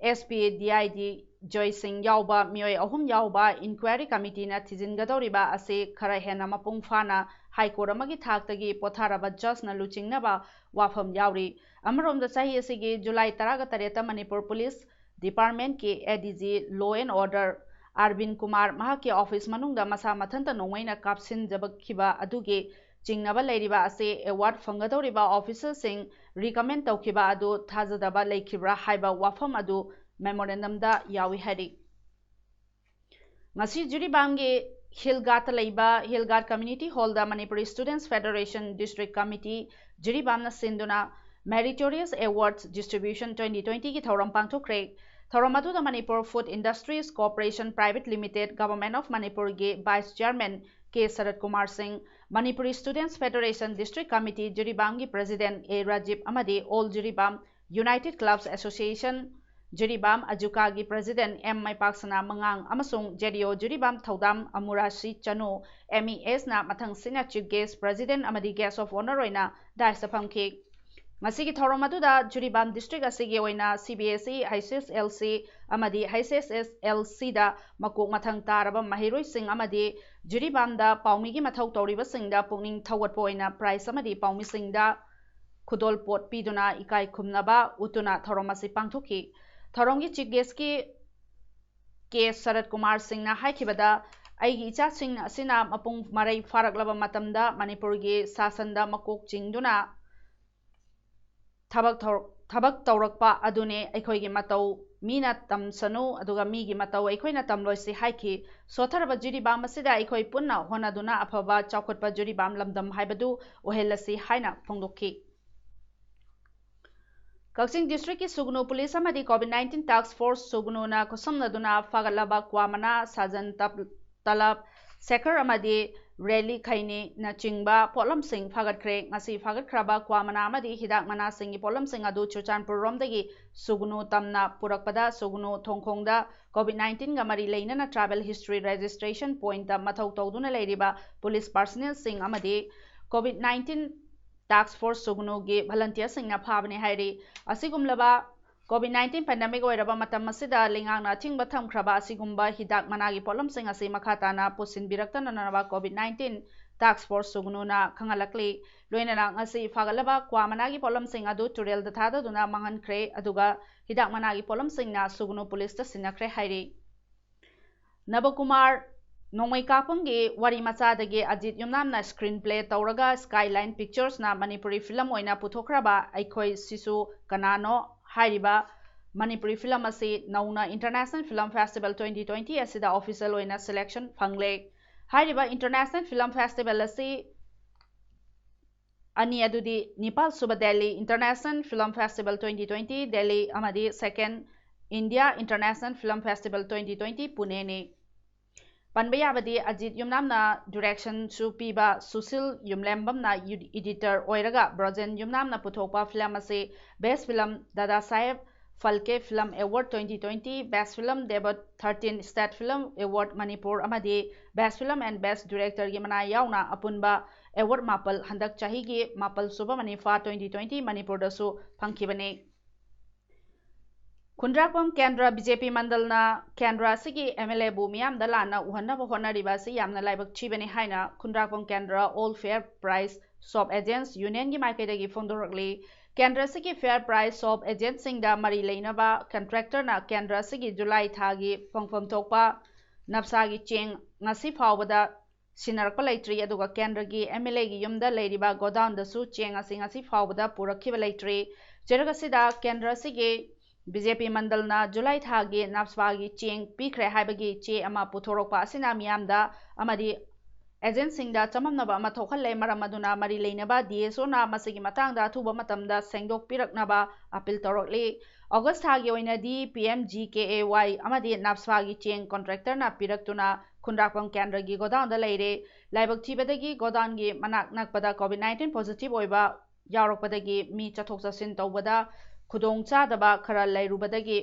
S P D I D ꯖꯣꯏ ꯁꯤꯡ ꯌꯥꯎꯕ ꯃꯤꯑꯣꯏ ꯑꯍꯨꯝ ꯌꯥꯎꯕ inquiry committee ꯅ ꯊꯤꯖꯤꯟꯒꯗꯧꯔꯤꯕ ꯑꯁꯤ ꯈꯔ ꯍꯦꯟꯅ ꯃꯄꯨꯡ ꯐꯥꯅ High Court ꯑꯃꯒꯤ ꯊꯥꯛꯇꯒꯤ ꯄꯣꯊꯥꯔꯕ judge ꯅ ꯂꯨꯆꯤꯡꯅꯕ ꯋꯥꯐꯝ ꯌꯥꯎꯔꯤ꯫ ꯑꯃꯔꯣꯝꯗ ꯆꯍꯤ ꯑꯁꯤꯒꯤ July ꯇꯔꯥꯒ ꯇꯔꯦꯠꯇ Manipur Police Department ꯀꯤ A D G Law and Order ꯑꯔꯕꯤꯟ Kumar ꯃꯍꯥꯛꯀꯤ office ꯃꯅꯨꯡꯗ ꯃꯁꯥ ꯃꯊꯟꯇ ꯅꯣꯡꯃꯩꯅ ꯀꯥꯞꯁꯤꯟꯖꯕꯈꯤꯕ ꯑꯗꯨꯒꯤ ꯆꯤꯡꯅꯕ ꯂꯩꯔꯤꯕ ꯑꯁꯤ award ꯐꯪꯒꯗꯧꯔꯤꯕ officer ꯁꯤꯡ recommend ꯇꯧꯈꯤꯕ ꯑꯗꯨ ꯊꯥꯖꯗꯕ ꯂꯩꯈꯤꯕ꯭ꯔꯥ ꯍꯥꯏꯕ ꯋꯥꯐꯝ ꯑꯗꯨ memorandum ꯗ ꯌꯥꯎꯏ ꯍꯥꯏꯔꯤ꯫ ꯉꯁꯤ ꯖꯤꯔꯤꯕꯥꯝꯒꯤ ꯍꯤꯜ ꯒꯥꯠꯇ ꯂꯩꯕ ꯍꯤꯜ ꯒꯥꯠ Community Hall ꯗ Manipuri Students Federation District Committee ꯖꯤꯔꯤꯕꯥꯝꯅ ꯁꯤꯟꯗꯨꯅ Meritorious Awards Distribution twenty twenty ꯒꯤ ꯊꯧꯔꯝ ꯄꯥꯡꯊꯣꯛꯈ꯭ꯔꯦ꯫ ꯊꯧꯔꯝ ꯑꯗꯨꯗ Manipur Food Industries Corporation Private Limited, Government of Manipur ꯒꯤ Vice Chairman ꯀꯦ ꯁꯔꯠ ꯀꯨꯃꯥꯔ ꯁꯤꯡ, Manipuri Students Federation District Committee ꯖꯤꯔꯤꯕꯥꯝꯒꯤ President ꯑꯦ ꯔꯥꯖꯤꯕ ꯑꯃꯗꯤ All Jiribam United Clubs Association Jiribam ꯑꯖꯨꯀꯥꯒꯤ President M ꯃꯩꯄꯥꯛꯁꯅꯥ ꯃꯉꯥꯡ ꯑꯃꯁꯨꯡ ꯖꯦꯗꯤꯑꯣ ꯖꯤꯔꯤꯕꯥꯝ ꯊꯧꯗꯥꯝ ꯑꯃꯨꯔꯥꯁꯤ ꯆꯅꯨ, ꯑꯦꯝ ꯏ ꯑꯦꯁꯅ ꯃꯊꯪ ꯁꯤꯠꯅ Chief Guest, President ꯑꯃꯗꯤ Guest of Honour ꯑꯣꯏꯅ dais ꯇ ꯐꯝꯈꯤ꯫ ꯉꯁꯤꯒꯤ ꯊꯧꯔꯝ ꯑꯗꯨꯗ ꯖꯤꯔꯤꯕꯥꯝ District ꯑꯁꯤꯒꯤ ꯑꯣꯏꯅ C B S E, H S L C ꯑꯃꯗꯤ ꯍꯩꯆ ꯑꯦꯁ ꯑꯦꯁ ꯑꯦꯜ ꯁꯤꯗ ꯃꯀꯣꯛ ꯃꯊꯪ ꯇꯥꯔꯕ ꯃꯍꯩꯔꯣꯏꯁꯤꯡ ꯑꯃꯗꯤ ꯖꯤꯔꯤꯕꯥꯝꯗ ꯄꯥꯎꯃꯤꯒꯤ ꯃꯊꯧ ꯇꯧꯔꯤꯕꯁꯤꯡꯗ ꯄꯨꯛꯅꯤꯡ ꯊꯧꯒꯠꯄ ꯑꯣꯏꯅ prize ꯑꯃꯗꯤ ꯄꯥꯎꯃꯤꯁꯤꯡꯗ ꯈꯨꯗꯣꯜꯄꯣꯠ ꯄꯤꯗꯨꯅ ꯏꯀꯥꯏ ꯈꯨꯝꯅꯕ ꯎꯠꯇꯨꯅ ꯊꯧꯔꯝ ꯑꯁꯤ ꯄꯥꯡꯊꯣꯛꯈꯤ꯫ ꯊꯧꯔꯝꯒꯤ Chief Guest ꯀꯤ ꯀꯦ ꯁꯔꯠ ꯀꯨꯃꯥꯔ ꯁꯤꯡꯅ ꯍꯥꯏꯈꯤꯕꯗ, ꯑꯩꯒꯤ ꯏꯆꯥꯁꯤꯡ ꯑꯁꯤꯅ ꯃꯄꯨꯡ ꯃꯔꯩ ꯐꯥꯔꯛꯂꯕ ꯃꯇꯝꯗ ꯃꯅꯤꯄꯨꯔꯒꯤ ꯁꯥꯁꯟꯗ ꯃꯀꯣꯛ ꯆꯤꯡꯗꯨꯅ ꯊꯕꯛ ꯊꯧ-, ꯊꯕꯛ ꯇꯧꯔꯛꯄ ꯑꯗꯨꯅꯤ ꯑꯩꯈꯣꯏꯒꯤ ꯃꯇꯧ꯫ ꯃꯤꯅ ꯇꯝꯁꯅꯨ, ꯑꯗꯨꯒ ꯃꯤꯒꯤ ꯃꯇꯧ ꯑꯩꯈꯣꯏꯅ ꯇꯝꯂꯣꯏꯁꯤ ꯍꯥꯏꯈꯤ꯫ ꯁꯣꯠꯊꯔꯕ ꯖꯤꯔꯤꯕꯥꯝ ꯑꯁꯤꯗ ꯑꯩꯈꯣꯏ ꯄꯨꯟꯅ ꯍꯣꯠꯅꯗꯨꯅ ꯑꯐꯕ ꯆꯥꯎꯈꯠꯄ ꯖꯤꯔꯤꯕꯥꯝ ꯂꯝꯗꯝ ꯍꯥꯏꯕꯗꯨ ꯑꯣꯏꯍꯜꯂꯁꯤ ꯍꯥꯏꯅ ꯐꯣꯡꯗꯣꯛꯈꯤ꯫ ꯀꯛꯆꯤꯡ District ꯀꯤ ꯁꯨꯒꯅꯨ Police ꯑꯃꯗꯤ COVID nineteen Task Force ꯁꯨꯒꯅꯨꯅ ꯈꯨꯠꯁꯝꯅꯗꯨꯅ ꯐꯥꯒꯠꯂꯕ ꯀ꯭ꯋꯥ ꯃꯅꯥ, ꯁꯥꯖꯟ ꯇꯞ-, ꯇꯂꯞ, ꯁꯦꯈꯔ ꯑꯃꯗꯤ ꯔꯦꯂꯤ ꯈꯩꯅꯤꯅꯆꯤꯡꯕ ꯄꯣꯠꯂꯝꯁꯤꯡ ꯐꯥꯒꯠꯈ꯭ꯔꯦ꯫ ꯉꯁꯤ ꯐꯥꯒꯠꯈ꯭ꯔꯕ ꯀ꯭ꯋꯥ ꯃꯅꯥ ꯑꯃꯗꯤ ꯍꯤꯗꯥꯛ ꯃꯅꯥꯁꯤꯡꯒꯤ ꯄꯣꯠꯂꯝꯁꯤꯡ ꯑꯗꯨ ꯆꯨꯔꯆꯥꯟꯄꯨꯔ ꯔꯣꯝꯗꯒꯤ ꯁꯨꯒꯅꯨ ꯇꯝꯅ ꯄꯨꯔꯛꯄꯗ ꯁꯨꯒꯅꯨ ꯊꯣꯡꯈꯣꯡꯗ COVID nineteen ꯒ ꯃꯔꯤ ꯂꯩꯅꯅ travel history registration point ꯇ ꯃꯊꯧ ꯇꯧꯗꯨꯅ ꯂꯩꯔꯤꯕ police personnel ꯁꯤꯡ ꯑꯃꯗꯤ COVID nineteen Task Force ꯁꯨꯒꯅꯨꯒꯤ volunteer ꯁꯤꯡꯅ ꯐꯥꯕꯅꯤ ꯍꯥꯏꯔꯤ꯫ ꯑꯁꯤꯒꯨꯝꯂꯕ COVID nineteen pandemic ꯑꯣꯏꯔꯕ ꯃꯇꯝ ꯑꯁꯤꯗ ꯂꯩꯉꯥꯛꯅ ꯑꯊꯤꯡꯕ ꯊꯝꯈ꯭ꯔꯕ ꯑꯁꯤꯒꯨꯝꯕ ꯍꯤꯗꯥꯛ ꯃꯅꯥꯒꯤ ꯄꯣꯠꯂꯝꯁꯤꯡ ꯑꯁꯤ ꯃꯈꯥ ꯇꯥꯅ ꯄꯨꯁꯤꯟꯕꯤꯔꯛꯇꯅꯅꯕ COVID nineteen Task Force ꯁꯨꯒꯅꯨꯅ ꯈꯪꯍꯜꯂꯛꯂꯤ꯫ ꯂꯣꯏꯅꯅ ꯉꯁꯤ ꯐꯥꯒꯠꯂꯕ ꯀ꯭ꯋꯥ ꯃꯅꯥꯒꯤ ꯄꯣꯠꯂꯝꯁꯤꯡ ꯑꯗꯨ ꯇꯨꯔꯦꯜꯗ ꯊꯥꯗꯗꯨꯅ ꯃꯥꯡꯍꯟꯈ꯭ꯔꯦ, ꯑꯗꯨꯒ ꯍꯤꯗꯥꯛ ꯃꯅꯥꯒꯤ ꯄꯣꯠꯂꯝꯁꯤꯡꯅ ꯁꯨꯒꯅꯨ police ꯇ ꯁꯤꯟꯅꯈ꯭ꯔꯦ ꯍꯥꯏꯔꯤ꯫ ꯅꯕꯀꯨꯃꯥꯔ ꯅꯣꯡꯃꯩ ꯀꯥꯞꯄꯝꯒꯤ ꯋꯥꯔꯤ ꯃꯆꯥꯗꯒꯤ ꯑꯖꯤꯠ ꯌꯨꯝꯅꯥꯝꯅ screenplay ꯇꯧꯔꯒ Skyline Pictures ꯅ ꯃꯅꯤꯄꯨꯔꯤ film ꯑꯣꯏꯅ ꯄꯨꯊꯣꯛꯈ꯭ꯔꯕ ꯑꯩꯈꯣꯏ ꯁꯤꯁꯨ ꯀꯅꯥꯅꯣ ꯍꯥꯏꯔꯤꯕ ꯃꯅꯤꯄꯨꯔꯤ film ꯑꯁꯤ ꯅꯧꯅ International Film Festival twenty twenty ꯑꯁꯤꯗ official ꯑꯣꯏꯅ selection ꯐꯪꯂꯦ꯫ ꯍꯥꯏꯔꯤꯕ International Film Festival ꯑꯁꯤ ꯑꯅꯤ ꯑꯗꯨꯗꯤ ꯅꯤꯄꯥꯜ ꯁꯨꯕ Delhi International Film Festival twenty twenty, Delhi ꯑꯃꯗꯤ second India International Film Festival twenty twenty, Pune ꯅꯤ꯫ ꯄꯟꯕ ꯌꯥꯕꯗꯤ ꯑꯖꯤꯠ ꯌꯨꯝꯅꯥꯝꯅ direction ꯁꯨ ꯄꯤꯕ, ꯁꯨꯁꯤꯜ ꯌꯨꯝꯂꯦꯝꯕꯝꯅ editor ꯑꯣꯏꯔꯒ ꯕ꯭ꯔꯣꯖꯦꯟ ꯌꯨꯝꯅꯥꯝꯅ ꯄꯨꯊꯣꯛꯄ film ꯑꯁꯤ Best Film Dada Saheb Phalke Film Award twenty twenty, Best Film Debut thirteen State Film Award Manipur ꯑꯃꯗꯤ Best Film and Best Director ꯒꯤ ꯃꯅꯥ ꯌꯥꯎꯅ ꯑꯄꯨꯟꯕ award ꯃꯥꯄꯜ ꯍꯟꯗꯛ ꯆꯍꯤꯒꯤ ꯃꯥꯄꯜ ꯁꯨꯕ ꯃꯅꯤꯐꯥ twenty twenty ꯃꯅꯤꯄꯨꯔꯗꯁꯨ ꯐꯪꯈꯤꯕꯅꯤ꯫ ꯈꯨꯟꯗ꯭ꯔꯥꯛꯄꯝ ꯀꯦꯟꯗ꯭ꯔ BJP ꯃꯟꯗꯜꯅ ꯀꯦꯟꯗ꯭ꯔ ꯑꯁꯤꯒꯤ MLA ꯕꯨ ꯃꯤꯌꯥꯝꯗ ꯂꯥꯟꯅ ꯎꯍꯟꯅꯕ ꯍꯣꯠꯅꯔꯤꯕ ꯑꯁꯤ ꯌꯥꯝꯅ ꯂꯥꯏꯕꯛ ꯊꯤꯕꯅꯤ ꯍꯥꯏꯅ ꯈꯨꯟꯗ꯭ꯔꯥꯛꯄꯝ ꯀꯦꯟꯗ꯭ꯔ All Fair Price Shop Agents Union ꯒꯤ ꯃꯥꯏꯀꯩꯗꯒꯤ ꯐꯣꯡꯗꯣꯔꯛꯂꯤ꯫ ꯀꯦꯟꯗ꯭ꯔ ꯑꯁꯤꯒꯤ Fair Price Shop Agent ꯁꯤꯡꯗ ꯃꯔꯤ ꯂꯩꯅꯕ contractor ꯅ ꯀꯦꯟꯗ꯭ꯔ ꯑꯁꯤꯒꯤ ꯖꯨꯂꯥꯏ ꯊꯥꯒꯤ ꯐꯪꯐꯝ ꯊꯣꯛꯄ ꯅꯞꯁꯥꯒꯤ ꯆꯦꯡ ꯉꯁꯤ ꯐꯥꯎꯕꯗ ꯁꯤꯟꯅꯔꯛꯄ ꯂꯩꯇ꯭ꯔꯤ, ꯑꯗꯨꯒ ꯀꯦꯟꯗ꯭ꯔꯒꯤ MLA ꯒꯤ ꯌꯨꯝꯗ ꯂꯩꯔꯤꯕ godown ꯗꯁꯨ ꯆꯦꯡ ꯑꯁꯤ ꯉꯁꯤ ꯐꯥꯎꯕꯗ ꯄꯨꯔꯛꯈꯤꯕ ꯂꯩꯇ꯭ꯔꯤ꯫ ꯆꯩꯔꯛ ꯑꯁꯤꯗ ꯀꯦꯟꯗ꯭ꯔ ꯑꯁꯤꯒꯤ BJP ꯃꯟꯗꯜꯅ ꯖꯨꯂꯥꯏ ꯊꯥꯒꯤ ꯅꯞꯁꯥꯒꯤ ꯆꯦꯡ ꯄꯤꯈ꯭ꯔꯦ ꯍꯥꯏꯕꯒꯤ ꯆꯦ ꯑꯃ ꯄꯨꯊꯣꯔꯛꯄ ꯑꯁꯤꯅ ꯃꯤꯌꯥꯝꯗ ꯑꯃꯗꯤ agent ꯁꯤꯡꯗ ꯆꯃꯝꯅꯕ ꯑꯃ ꯊꯣꯛꯍꯜꯂꯦ꯫ ꯃꯔꯝ ꯑꯗꯨꯅ ꯃꯔꯤ ꯂꯩꯅꯕ DSO ꯅ ꯃꯁꯤꯒꯤ ꯃꯇꯥꯡꯗ ꯑꯊꯨꯕ ꯃꯇꯝꯗ ꯁꯦꯡꯗꯣꯛꯄꯤꯔꯛꯅꯕ appeal ꯇꯧꯔꯛꯂꯤ꯫ August ꯊꯥꯒꯤ ꯑꯣꯏꯅꯗꯤ PMGKAY ꯑꯃꯗꯤ ꯅꯞꯁꯥꯒꯤ ꯆꯦꯡ contractor ꯅ ꯄꯤꯔꯛꯇꯨꯅ ꯈꯨꯟꯗ꯭ꯔꯥꯛꯄꯝ ꯀꯦꯟꯗ꯭ꯔꯒꯤ godown ꯗ ꯂꯩꯔꯦ꯫ ꯂꯥꯏꯕꯛ ꯊꯤꯕꯗꯒꯤ godown ꯒꯤ ꯃꯅꯥꯛ ꯅꯛꯄꯗ COVID nineteen positive ꯑꯣꯏꯕ ꯌꯥꯎꯔꯛꯄꯗꯒꯤ ꯃꯤ ꯆꯠꯊꯣꯛ ꯆꯠꯁꯤꯟ ꯇꯧꯕꯗ ꯈꯨꯗꯣꯡ ꯆꯥꯗꯕ ꯈꯔ ꯂꯩꯔꯨꯕꯗꯒꯤ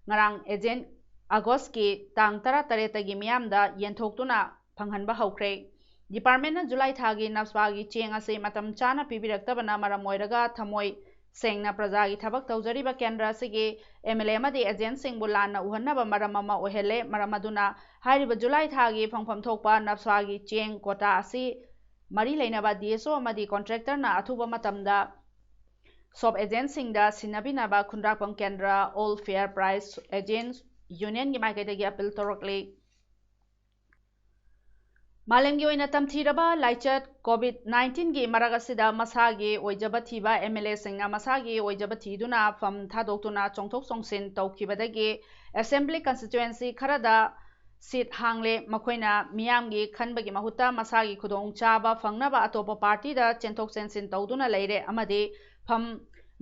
ꯉꯔꯥꯡ agent August ꯀꯤ ꯇꯥꯡ ꯇꯔꯥꯇꯔꯦꯠꯇꯒꯤ ꯃꯤꯌꯥꯝꯗ ꯌꯦꯟꯊꯣꯛꯇꯨꯅ ꯐꯪꯍꯟꯕ ꯍꯧꯈ꯭ꯔꯦ꯫ Department ꯅ ꯖꯨꯂꯥꯏ ꯊꯥꯒꯤ ꯅꯞꯁꯥꯒꯤ ꯆꯦꯡ ꯑꯁꯤ ꯃꯇꯝ ꯆꯥꯅ ꯄꯤꯕꯤꯔꯛꯇꯕꯅ ꯃꯔꯝ ꯑꯣꯏꯔꯒ ꯊꯃꯣꯏ ꯁꯦꯡꯅ ꯄ꯭ꯔꯖꯥꯒꯤ ꯊꯕꯛ ꯇꯧꯖꯔꯤꯕ ꯀꯦꯟꯗ꯭ꯔ ꯑꯁꯤꯒꯤ MLA ꯑꯃꯗꯤ agent ꯁꯤꯡꯕꯨ ꯂꯥꯟꯅ ꯎꯍꯟꯅꯕ ꯃꯔꯝ ꯑꯃ ꯑꯣꯏꯍꯜꯂꯦ꯫ ꯃꯔꯝ ꯑꯗꯨꯅ ꯍꯥꯏꯔꯤꯕ ꯖꯨꯂꯥꯏ ꯊꯥꯒꯤ ꯐꯪꯐꯝ ꯊꯣꯛꯄ ꯅꯞꯁꯥꯒꯤ ꯆꯦꯡ quota ꯑꯁꯤ ꯃꯔꯤ ꯂꯩꯅꯕ DSO ꯑꯃꯗꯤ contractor ꯅ ꯑꯊꯨꯕ ꯃꯇꯝꯗ shop agent ꯁꯤꯡꯗ ꯁꯤꯟꯅꯕꯤꯅꯕ ꯈꯨꯟꯗ꯭ꯔꯥꯛꯄꯝ ꯀꯦꯟꯗ꯭ꯔ All Fair Price Agents Union ꯒꯤ ꯃꯥꯏꯀꯩꯗꯒꯤ appeal ꯇꯧꯔꯛꯂꯤ꯫ ꯃꯥꯂꯦꯝꯒꯤ ꯑꯣꯏꯅ ꯇꯝꯊꯤꯔꯕ ꯂꯥꯏꯆꯠ COVID nineteen ꯒꯤ ꯃꯔꯛ ꯑꯁꯤꯗ ꯃꯁꯥꯒꯤ ꯑꯣꯏꯖꯕ ꯊꯤꯕ MLA ꯁꯤꯡꯅ ꯃꯁꯥꯒꯤ ꯑꯣꯏꯖꯕ ꯊꯤꯗꯨꯅ ꯐꯝ ꯊꯥꯗꯣꯛꯇꯨꯅ ꯆꯣꯡꯊꯣꯛ ꯆꯣꯡꯁꯤꯟ ꯇꯧꯈꯤꯕꯗꯒꯤ Assembly constituency ꯈꯔꯗ ꯁꯤꯠ ꯍꯥꯡꯂꯦ꯫ ꯃꯈꯣꯏꯅ ꯃꯤꯌꯥꯝꯒꯤ ꯈꯟꯕꯒꯤ ꯃꯍꯨꯠꯇ ꯃꯁꯥꯒꯤ ꯈꯨꯗꯣꯡꯆꯥꯕ ꯐꯪꯅꯕ ꯑꯇꯣꯞꯄ ꯄꯥꯔꯇꯤꯗ ꯆꯦꯟꯊꯣꯛ ꯆꯦꯟꯁꯤꯟ ꯇꯧꯗꯨꯅ ꯂꯩꯔꯦ ꯑꯃꯗꯤ ꯐꯝ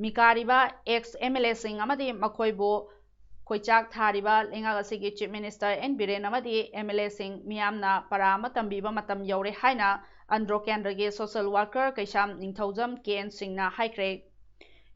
ꯃꯤꯀꯥꯔꯤꯕ ꯑꯦꯛꯁ ꯑꯦꯝ ꯑꯦꯜ ꯑꯦꯁꯤꯡ ꯑꯃꯗꯤ ꯃꯈꯣꯏꯕꯨ ꯈꯣꯏꯆꯥꯛ ꯊꯥꯔꯤꯕ ꯂꯩꯉꯥꯛ ꯑꯁꯤꯒꯤ ꯆꯤꯐ ꯃꯤꯅꯤꯁꯇꯔ ꯑꯦꯟ ꯕꯤꯔꯦꯟ ꯑꯃꯗꯤ ꯑꯦꯝ ꯑꯦꯜ ꯑꯦꯁꯤꯡ ꯃꯤꯌꯥꯝꯅ ꯄꯔꯥ ꯑꯃ ꯇꯝꯕꯤꯕ ꯃꯇꯝ ꯌꯧꯔꯦ ꯍꯥꯏꯅ ꯑꯟꯗ꯭ꯔꯣ ꯀꯦꯟꯗ꯭ꯔꯒꯤ social worker Keisham Ningthoujam K N ꯁꯤꯡꯅ ꯍꯥꯏꯈ꯭ꯔꯦ꯫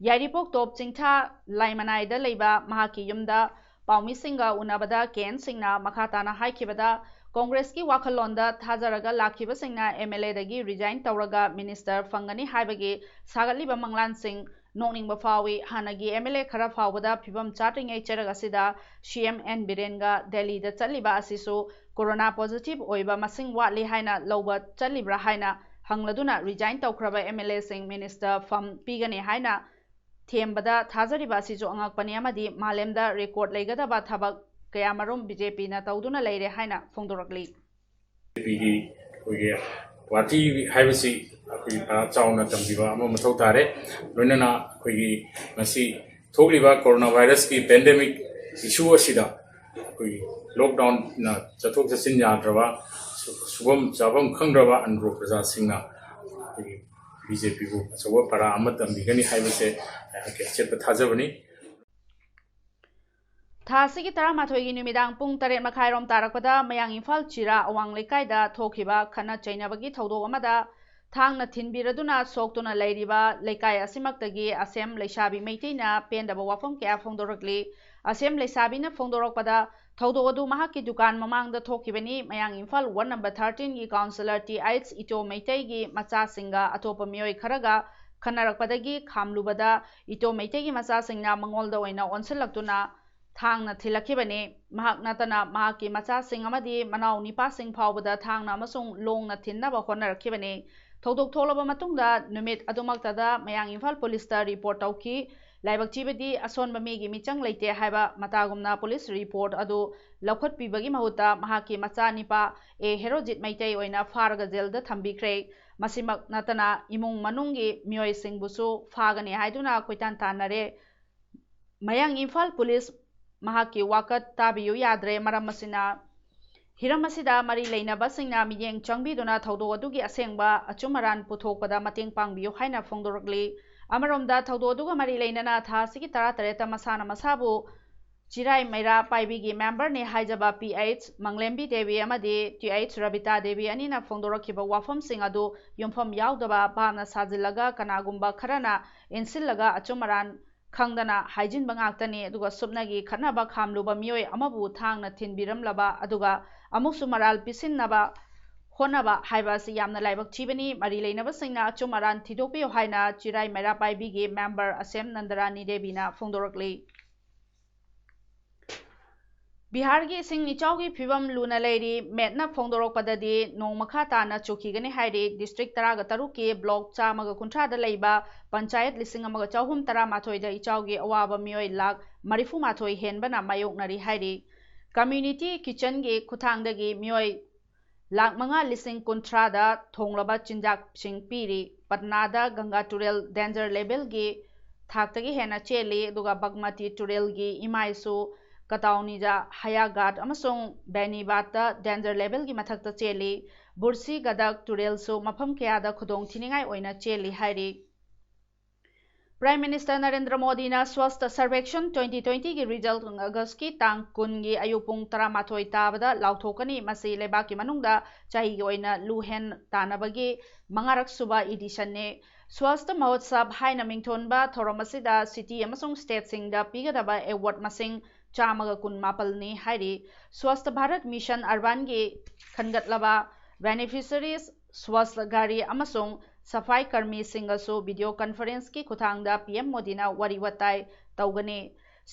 ꯌꯥꯏꯔꯤꯄꯣꯛ ꯇꯣꯞ ꯆꯤꯡꯊꯥ ꯂꯥꯏꯃꯅꯥꯏꯗ ꯂꯩꯕ ꯃꯍꯥꯛꯀꯤ ꯌꯨꯝꯗ ꯄꯥꯎꯃꯤꯁꯤꯡꯒ ꯎꯅꯕꯗ ꯀꯦ ꯑꯦꯟ ꯁꯤꯡꯅ ꯃꯈꯥ ꯇꯥꯅ ꯍꯥꯏꯈꯤꯕꯗ, ꯀꯣꯡꯒ꯭ꯔꯦꯁꯀꯤ ꯋꯥꯈꯜꯂꯣꯟꯗ ꯊꯥꯖꯔꯒ ꯂꯥꯛꯈꯤꯕꯁꯤꯡꯅ ꯑꯦꯝ ꯑꯦꯜ ꯑꯦꯗꯒꯤ ꯔꯤꯖꯥꯏꯟ ꯇꯧꯔꯒ ꯃꯤꯅꯤꯁꯇꯔ ꯐꯪꯒꯅꯤ ꯍꯥꯏꯕꯒꯤ ꯁꯥꯒꯠꯂꯤꯕ ꯃꯪꯂꯥꯟꯁꯤꯡ ꯅꯣꯛꯅꯤꯡꯕ ꯐꯥꯎꯏ꯫ ꯍꯥꯟꯅꯒꯤ ꯑꯦꯝ ꯑꯦꯜ ꯑꯦ ꯈꯔ ꯐꯥꯎꯕꯗ ꯐꯤꯕꯝ ꯆꯥꯗ꯭ꯔꯤꯉꯩ ꯆꯩꯔꯛ ꯑꯁꯤꯗ ꯁꯤ ꯑꯦꯝ ꯑꯦꯟ ꯕꯤꯔꯦꯟꯒ ꯗꯦꯜꯂꯤꯗ ꯆꯠꯂꯤꯕ ꯑꯁꯤꯁꯨ ꯀꯣꯔꯣꯅꯥ ꯄꯣꯖꯤꯇꯤꯚ ꯑꯣꯏꯕ ꯃꯁꯤꯡ ꯋꯥꯠꯂꯤ ꯍꯥꯏꯅ ꯂꯧꯕ ꯆꯠꯂꯤꯕ꯭ꯔꯥ ꯍꯥꯏꯅ ꯍꯪꯂꯗꯨꯅ ꯔꯤꯖꯥꯏꯟ ꯇꯧꯈ꯭ꯔꯕ ꯑꯦꯝ ꯑꯦꯜ ꯑꯦꯁꯤꯡ ꯃꯤꯅꯤꯁꯇꯔ ꯐꯝ ꯄꯤꯒꯅꯤ ꯍꯥꯏꯅ ꯊꯦꯝꯕꯗ ꯊꯥꯖꯔꯤꯕ ꯑꯁꯤꯁꯨ ꯑꯉꯛꯄꯅꯤ ꯑꯃꯗꯤ ꯃꯥꯂꯦꯝꯗ ꯔꯦꯀꯣꯔꯗ ꯂꯩꯒꯗꯕ ꯊꯕꯛ ꯀꯌꯥꯃꯔꯨꯝ ꯕꯤ ꯖꯦ ꯄꯤꯅ ꯇꯧꯗꯨꯅ ꯂꯩꯔꯦ ꯍꯥꯏꯅ ꯐꯣꯡꯗꯣꯔꯛꯂꯤ꯫ ꯕꯤ ꯖꯦ ꯄꯤꯒꯤ ꯑꯩꯈꯣꯏꯒꯤ ꯄꯥꯔꯇꯤ ꯍꯥꯏꯕꯁꯤ ꯑꯩꯈꯣꯏꯒꯤ ꯄꯥꯛ ꯆꯥꯎꯅ ꯇꯝꯕꯤꯕ ꯑꯃ ꯃꯊꯧ ꯇꯥꯔꯦ꯫ ꯂꯣꯏꯅꯅ ꯑꯩꯈꯣꯏꯒꯤ ꯉꯁꯤ ꯊꯣꯛꯂꯤꯕ ꯀꯣꯔꯣꯅꯥ ꯚꯥꯏꯔꯁꯀꯤ ꯄꯦꯟꯗꯦꯃꯤꯛ ꯏꯁꯨ ꯑꯁꯤꯗ ꯑꯩꯈꯣꯏꯒꯤ ꯂꯣꯛꯗꯥꯎꯟꯅ ꯆꯠꯊꯣꯛ ꯆꯠꯁꯤꯟ ꯌꯥꯗ꯭ꯔꯕ, ꯁꯨ- ꯁꯨꯐꯝ ꯆꯥꯐꯝ ꯈꯪꯗ꯭ꯔꯕ ꯑꯟꯗ꯭ꯔꯣ ꯄ꯭ꯔꯖꯥꯁꯤꯡꯅ ꯑꯩꯈꯣꯏꯒꯤ ꯕꯤ ꯖꯦ ꯄꯤꯕꯨ ꯑꯆꯧꯕ ꯄꯔꯥ ꯑꯃ ꯇꯝꯕꯤꯒꯅꯤ ꯍꯥꯏꯕꯁꯦ ꯑꯩꯍꯥꯛꯀꯤ ꯑꯆꯦꯠꯄ ꯊꯥꯖꯕꯅꯤ꯫ ꯊꯥ ꯑꯁꯤꯒꯤ ꯇꯔꯥꯃꯥꯊꯣꯏꯒꯤ ꯅꯨꯃꯤꯗꯥꯡ ꯄꯨꯡ ꯇꯔꯦꯠ ꯃꯈꯥꯏꯔꯣꯝ ꯇꯥꯔꯛꯄꯗ ꯃꯌꯥꯡ ꯏꯝꯐꯥꯜ ꯆꯤꯔꯥ ꯑꯋꯥꯡ ꯂꯩꯀꯥꯏꯗ ꯊꯣꯛꯈꯤꯕ ꯈꯠꯅ ꯆꯩꯅꯕꯒꯤ ꯊꯧꯗꯣꯛ ꯑꯃꯗ ꯊꯥꯡꯅ ꯊꯤꯟꯕꯤꯔꯗꯨꯅ ꯁꯣꯛꯇꯨꯅ ꯂꯩꯔꯤꯕ ꯂꯩꯀꯥꯏ ꯑꯁꯤꯃꯛꯇꯒꯤ ꯑꯁꯦꯝ ꯂꯩꯁꯥꯕꯤ ꯃꯩꯇꯩꯅ ꯄꯦꯟꯗꯕ ꯋꯥꯐꯝ ꯀꯌꯥ ꯐꯣꯡꯗꯣꯔꯛꯂꯤ꯫ ꯑꯁꯦꯝ ꯂꯩꯁꯥꯕꯤꯅ ꯐꯣꯡꯗꯣꯔꯛꯄꯗ, ꯊꯧꯗꯣꯛ ꯑꯗꯨ ꯃꯍꯥꯛꯀꯤ ꯗꯨꯀꯥꯟ ꯃꯃꯥꯡꯗ ꯊꯣꯛꯈꯤꯕꯅꯤ꯫ ꯃꯌꯥꯡ ꯏꯝꯐꯥꯜ ꯋꯥꯔꯗ ꯅꯝꯕꯔ ꯊꯥꯔꯇꯤꯟꯒꯤ ꯀꯥꯎꯟꯁꯤꯂꯔ ꯇꯤ ꯑꯩꯆ ꯏꯇꯣ ꯃꯩꯇꯩꯒꯤ ꯃꯆꯥꯁꯤꯡꯒ ꯑꯇꯣꯞꯄ ꯃꯤꯑꯣꯏ ꯈꯔꯒ ꯈꯟꯅꯔꯛꯄꯗꯒꯤ ꯈꯥꯝꯂꯨꯕꯗ ꯏꯇꯣ ꯃꯩꯇꯩꯒꯤ ꯃꯆꯥꯁꯤꯡꯅ ꯃꯉꯣꯟꯗ ꯑꯣꯏꯅ ꯑꯣꯟꯁꯤꯜꯂꯛꯇꯨꯅ ꯊꯥꯡꯅ ꯊꯤꯜꯂꯛꯈꯤꯕꯅꯤ꯫ ꯃꯍꯥꯛ ꯅꯠꯇꯅ ꯃꯍꯥꯛꯀꯤ ꯃꯆꯥꯁꯤꯡ ꯑꯃꯗꯤ ꯃꯅꯥꯎ ꯅꯤꯄꯥꯁꯤꯡ ꯐꯥꯎꯕꯗ ꯊꯥꯡꯅ ꯑꯃꯁꯨꯡ ꯂꯣꯡꯅ ꯊꯤꯟꯅꯕ ꯍꯣꯠꯅꯔꯛꯈꯤꯕꯅꯤ꯫ ꯊꯧꯗꯣꯛ ꯊꯣꯛꯂꯕ ꯃꯇꯨꯡꯗ ꯅꯨꯃꯤꯠ ꯑꯗꯨꯃꯛꯇꯗ ꯃꯌꯥꯡ ꯏꯝꯐꯥꯜ ꯄꯨꯂꯤꯁꯇ ꯔꯤꯄꯣꯔꯠ ꯇꯧꯈꯤ꯫ ꯂꯥꯏꯕꯛ ꯊꯤꯕꯗꯤ ꯑꯁꯣꯟꯕ ꯃꯤꯒꯤ ꯃꯤꯆꯪ ꯂꯩꯇꯦ ꯍꯥꯏꯕ ꯃꯇꯥꯒꯨꯝꯅ ꯄꯨꯂꯤꯁ ꯔꯤꯄꯣꯔꯠ ꯑꯗꯨ ꯂꯧꯈꯠꯄꯤꯕꯒꯤ ꯃꯍꯨꯠꯇ ꯃꯍꯥꯛꯀꯤ ꯃꯆꯥ ꯅꯤꯄꯥ ꯑꯦ ꯍꯦꯔꯣꯖꯤꯠ ꯃꯩꯇꯩ ꯑꯣꯏꯅ ꯐꯥꯔꯒ ꯖꯦꯜꯗ ꯊꯝꯕꯤꯈ꯭ꯔꯦ꯫ ꯃꯁꯤꯃꯛ ꯅꯠꯇꯅ ꯏꯃꯨꯡ ꯃꯅꯨꯡꯒꯤ ꯃꯤꯑꯣꯏꯁꯤꯡꯕꯨꯁꯨ ꯐꯥꯒꯅꯤ ꯍꯥꯏꯗꯨꯅ ꯀꯣꯏꯇꯥꯟ ꯇꯥꯟꯅꯔꯦ꯫ ꯃꯌꯥꯡ ꯏꯝꯐꯥꯜ ꯄꯨꯂꯤꯁ ꯃꯍꯥꯛꯀꯤ ꯋꯥꯀꯠ ꯇꯥꯕꯤꯌꯨ ꯌꯥꯗ꯭ꯔꯦ꯫ ꯃꯔꯝ ꯑꯁꯤꯅ ꯍꯤꯔꯝ ꯑꯁꯤꯗ ꯃꯔꯤ ꯂꯩꯅꯕꯁꯤꯡꯅ ꯃꯤꯠꯌꯦꯡ ꯆꯪꯕꯤꯗꯨꯅ ꯊꯧꯗꯣꯛ ꯑꯗꯨꯒꯤ ꯑꯁꯦꯡꯕ ꯑꯆꯨꯝ ꯑꯔꯥꯟ ꯄꯨꯊꯣꯛꯄꯗ ꯃꯇꯦꯡ ꯄꯥꯡꯕꯤꯌꯨ ꯍꯥꯏꯅ ꯐꯣꯡꯗꯣꯔꯛꯂꯤ꯫ ꯑꯃꯔꯣꯝꯗ, ꯊꯧꯗꯣꯛ ꯑꯗꯨꯒ ꯃꯔꯤ ꯂꯩꯅꯅ ꯊꯥ ꯑꯁꯤꯒꯤ ꯇꯔꯥꯇꯔꯦꯠꯇ ꯃꯁꯥꯅ ꯃꯁꯥꯕꯨ ꯆꯤꯔꯥꯏ ꯃꯩꯔꯥ ꯄꯥꯏꯕꯤꯒꯤ ꯃꯦꯝꯕꯔꯅꯤ ꯍꯥꯏꯖꯕ ꯄꯤ ꯑꯩꯆ ꯃꯪꯂꯦꯝꯕꯤ ꯗꯦꯕꯤ ꯑꯃꯗꯤ ꯇꯤ ꯑꯩꯆ ꯔꯕꯤꯇꯥ ꯗꯦꯕꯤ ꯑꯅꯤꯅ ꯐꯣꯡꯗꯣꯔꯛꯈꯤꯕ ꯋꯥꯐꯝꯁꯤꯡ ꯑꯗꯨ ꯌꯨꯝꯐꯝ ꯌꯥꯎꯗꯕ ꯚꯥꯞꯅ ꯁꯥꯖꯤꯜꯂꯒ ꯀꯅꯥꯒꯨꯝꯕ ꯈꯔꯅ ꯏꯟꯁꯤꯜꯂꯒ ꯑꯆꯨꯝ ꯑꯔꯥꯟ ꯈꯪꯗꯅ ꯍꯥꯏꯖꯤꯟꯕ ꯉꯥꯛꯇꯅꯤ꯫ ꯑꯗꯨꯒ ꯁꯨꯞꯅꯒꯤ ꯈꯠꯅꯕ ꯈꯥꯝꯂꯨꯕ ꯃꯤꯑꯣꯏ ꯑꯃꯕꯨ ꯊꯥꯡꯅ ꯊꯤꯟꯕꯤꯔꯝꯂꯕ ꯑꯗꯨꯒ ꯑꯃꯨꯛꯁꯨ ꯃꯔꯥꯜ ꯄꯤꯁꯤꯟꯅꯕ ꯍꯣꯠꯅꯕ ꯍꯥꯏꯕ ꯑꯁꯤ ꯌꯥꯝꯅ ꯂꯥꯏꯕꯛ ꯊꯤꯕꯅꯤ꯫ ꯃꯔꯤ ꯂꯩꯅꯕꯁꯤꯡꯅ ꯑꯆꯨꯝ ꯑꯔꯥꯟ ꯊꯤꯗꯣꯛꯄꯤꯌꯨ ꯍꯥꯏꯅ ꯆꯤꯔꯥꯏ ꯃꯩꯔꯥ ꯄꯥꯏꯕꯤꯒꯤ ꯃꯦꯝꯕꯔ ꯑꯁꯦꯝ ꯅꯟꯗꯔꯥꯅꯤ ꯗꯦꯕꯤꯅ ꯐꯣꯡꯗꯣꯔꯛꯂꯤ꯫ ꯕꯤꯍꯥꯔꯒꯤ ꯏꯁꯤꯡ ꯏꯆꯥꯎꯒꯤ ꯐꯤꯕꯝ ꯂꯨꯅ ꯂꯩꯔꯤ꯫ ꯃꯦꯠꯅ ꯐꯣꯡꯗꯣꯔꯛꯄꯗꯗꯤ ꯅꯣꯡ ꯃꯈꯥ ꯇꯥꯅ ꯆꯨꯈꯤꯒꯅꯤ ꯍꯥꯏꯔꯤ꯫ ꯗꯤꯁꯇ꯭ꯔꯤꯛ ꯇꯔꯥꯒ ꯇꯔꯨꯛꯀꯤ ꯕ꯭ꯂꯣꯛ ꯆꯥꯝꯃꯒ ꯀꯨꯟꯊ꯭ꯔꯥꯗ ꯂꯩꯕ ꯄꯟꯆꯥꯌꯠ ꯂꯤꯁꯤꯡ ꯑꯃꯒ ꯆꯍꯨꯝ ꯇꯔꯥꯃꯥꯊꯣꯏꯗ ꯏꯆꯥꯎꯒꯤ ꯑꯋꯥꯕ ꯃꯤꯑꯣꯏ ꯂꯥꯈ ꯃꯔꯤꯐꯨ ꯃꯥꯊꯣꯏ ꯍꯦꯟꯕꯅ ꯃꯥꯌꯣꯛꯅꯔꯤ ꯍꯥꯏꯔꯤ꯫ ꯀꯝꯃ꯭ꯌꯨꯅꯤꯇꯤ ꯀꯤꯆꯟꯒꯤ ꯈꯨꯠꯊꯥꯡꯗꯒꯤ ꯃꯤꯑꯣꯏ ꯂꯥꯈ ꯃꯉꯥ ꯂꯤꯁꯤꯡ ꯀꯨꯟꯊ꯭ꯔꯥꯗ ꯊꯣꯡꯂꯕ ꯆꯤꯟꯖꯥꯛꯁꯤꯡ ꯄꯤꯔꯤ꯫ ꯄꯠꯅꯥꯗ ꯒꯪꯒꯥ ꯇꯨꯔꯦꯜ ꯗꯦꯟꯖꯔ ꯂꯦꯚꯦꯜꯒꯤ ꯊꯥꯛꯇꯒꯤ ꯍꯦꯟꯅ ꯆꯦꯜꯂꯤ, ꯑꯗꯨꯒ ꯕꯒꯃꯇꯤ ꯇꯨꯔꯦꯜꯒꯤ ꯏꯃꯥꯏꯁꯨ ꯀꯇꯥꯎꯅꯤꯖ, ꯍꯌꯥꯒꯥꯠ ꯑꯃꯁꯨꯡ ꯕꯦꯅꯤꯕꯥꯠꯇ ꯗꯦꯟꯖꯔ ꯂꯦꯚꯦꯜꯒꯤ ꯃꯊꯛꯇ ꯆꯦꯜꯂꯤ꯫ ꯕꯨꯔꯁꯤ ꯒꯗꯛ ꯇꯨꯔꯦꯜꯁꯨ ꯃꯐꯝ ꯀꯌꯥꯗ ꯈꯨꯗꯣꯡ ꯊꯤꯅꯤꯡꯉꯥꯏ ꯑꯣꯏꯅ ꯆꯦꯜꯂꯤ ꯍꯥꯏꯔꯤ꯫ Prime Minister ꯅꯔꯦꯟꯗ꯭ꯔ ꯃꯣꯗꯤꯅ ꯁ꯭ꯋꯁꯊ ꯁꯔꯚꯦꯛꯁꯟ twenty twenty ꯒꯤ ꯔꯤꯖꯜꯠ ꯑꯒꯁꯀꯤ ꯇꯥꯡ ꯀꯨꯟꯒꯤ ꯑꯌꯨꯛ ꯄꯨꯡ ꯇꯔꯥꯃꯥꯊꯣꯏ ꯇꯥꯕꯗ ꯂꯥꯎꯊꯣꯛꯀꯅꯤ꯫ ꯃꯁꯤ ꯂꯩꯕꯥꯛꯀꯤ ꯃꯅꯨꯡꯗ ꯆꯍꯤꯒꯤ ꯑꯣꯏꯅ ꯂꯨ ꯍꯦꯟ ꯇꯥꯟꯅꯕꯒꯤ ꯃꯉꯥꯔꯛ ꯁꯨꯕ ꯏꯗꯤꯁꯟꯅꯤ꯫ ꯁ꯭ꯋꯁꯊ ꯃꯍꯣꯠꯁꯕ ꯍꯥꯏꯅ ꯃꯤꯡꯊꯣꯟꯕ ꯊꯧꯔꯝ ꯑꯁꯤꯗ ꯁꯤꯇꯤ ꯑꯃꯁꯨꯡ ꯁ꯭ꯇꯦꯠꯁꯤꯡꯗ ꯄꯤꯒꯗꯕ ꯑꯦꯋꯥꯔꯗ ꯃꯁꯤꯡ ꯆꯥꯝꯃꯒ ꯀꯨꯟ ꯃꯥꯄꯜꯅꯤ ꯍꯥꯏꯔꯤ꯫ ꯁ꯭ꯋꯁꯊ ꯚꯥꯔꯠ ꯃꯤꯁꯟ ꯑꯔꯕꯥꯟꯒꯤ ꯈꯟꯒꯠꯂꯕ ꯕꯦꯅꯤꯐꯤꯁꯔꯤꯁ ꯁ꯭ꯋꯁꯊ ꯒꯥꯔꯤ ꯑꯃꯁꯨꯡ ꯁꯐꯥꯏ ꯀꯔꯃꯤꯁꯤꯡꯒꯁꯨ ꯚꯤꯗꯤꯑꯣ ꯀꯟꯐꯔꯦꯟꯁꯀꯤ ꯈꯨꯠꯊꯥꯡꯗ ꯄꯤ ꯑꯦꯝ ꯃꯣꯗꯤꯅ ꯋꯥꯔꯤ ꯋꯥꯇꯥꯏ ꯇꯧꯒꯅꯤ꯫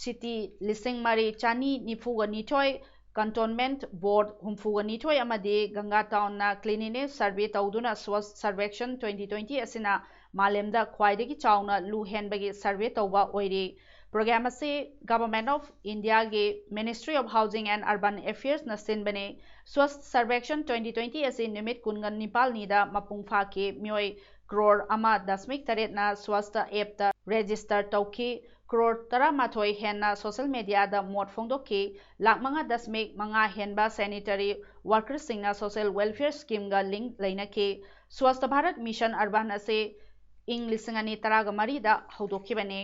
ꯁꯤꯇꯤ ꯂꯤꯁꯤꯡ ꯃꯔꯤ ꯆꯅꯤ ꯅꯤꯐꯨꯒ ꯅꯤꯊꯣꯏ, ꯀꯟꯇꯣꯟꯃꯦꯟꯠ ꯕꯣꯔꯗ ꯍꯨꯝꯐꯨꯒ ꯅꯤꯊꯣꯏ ꯑꯃꯗꯤ ꯒꯪꯒꯥ ꯇꯥꯎꯟꯅ ꯀ꯭ꯂꯤꯅꯤꯅꯦꯁ ꯁꯔꯚꯦ ꯇꯧꯗꯨꯅ ꯁ꯭ꯋꯁꯊ ꯁꯔꯚꯦꯛꯁꯟ twenty twenty ꯑꯁꯤꯅ ꯃꯥꯂꯦꯝꯗ ꯈ꯭ꯋꯥꯏꯗꯒꯤ ꯆꯥꯎꯅ ꯂꯨ ꯍꯦꯟꯕꯒꯤ ꯁꯔꯚꯦ ꯇꯧꯕ ꯑꯣꯏꯔꯤ꯫ ꯄ꯭ꯔꯣꯒ꯭ꯔꯥꯝ ꯑꯁꯤ Government of India ꯒꯤ Ministry of Housing and Urban Affairs ꯅ ꯁꯤꯟꯕꯅꯤ꯫ ꯁ꯭ꯋꯁꯊ ꯁꯔꯚꯦꯛꯁꯟ twenty twenty ꯑꯁꯤ ꯅꯨꯃꯤꯠ ꯀꯨꯟꯒ ꯅꯤꯄꯥꯜꯅꯤꯗ ꯃꯄꯨꯡ ꯐꯥꯈꯤ꯫ ꯃꯤꯑꯣꯏ ꯀ꯭ꯔꯣꯔ ꯑꯃ ꯗꯁꯃꯤꯛ ꯇꯔꯦꯠꯅ ꯁ꯭ꯋꯥꯁꯊ ꯑꯦꯞꯇ ꯔꯦꯖꯤꯁꯇꯔ ꯇꯧꯈꯤ꯫ ꯀ꯭ꯔꯣꯔ ꯇꯔꯥꯃꯥꯊꯣꯏ ꯍꯦꯟꯅ ꯁꯣꯁꯦꯜ ꯃꯦꯗꯤꯌꯥꯗ ꯃꯣꯠ ꯐꯣꯡꯗꯣꯛꯈꯤ꯫ ꯂꯥꯈ ꯃꯉꯥ ꯗꯁꯃꯤꯛ ꯃꯉꯥ ꯍꯦꯟꯕ ꯁꯦꯅꯤꯇꯔꯤ ꯋꯥꯔꯀꯔꯁꯤꯡꯅ ꯁꯣꯁꯦꯜ ꯋꯦꯜꯐꯤꯌꯔ ꯁ꯭ꯀꯤꯝꯒ ꯂꯤꯡ ꯂꯩꯅꯈꯤ꯫ ꯁ꯭ꯋꯥꯁꯊ ꯚꯥꯔꯠ ꯃꯤꯁꯟ ꯑꯔꯕꯥꯟ ꯑꯁꯤ ꯏꯪ ꯂꯤꯁꯤꯡ ꯑꯅꯤ ꯇꯔꯥꯒ ꯃꯔꯤꯗ ꯍꯧꯗꯣꯛꯈꯤꯕꯅꯤ꯫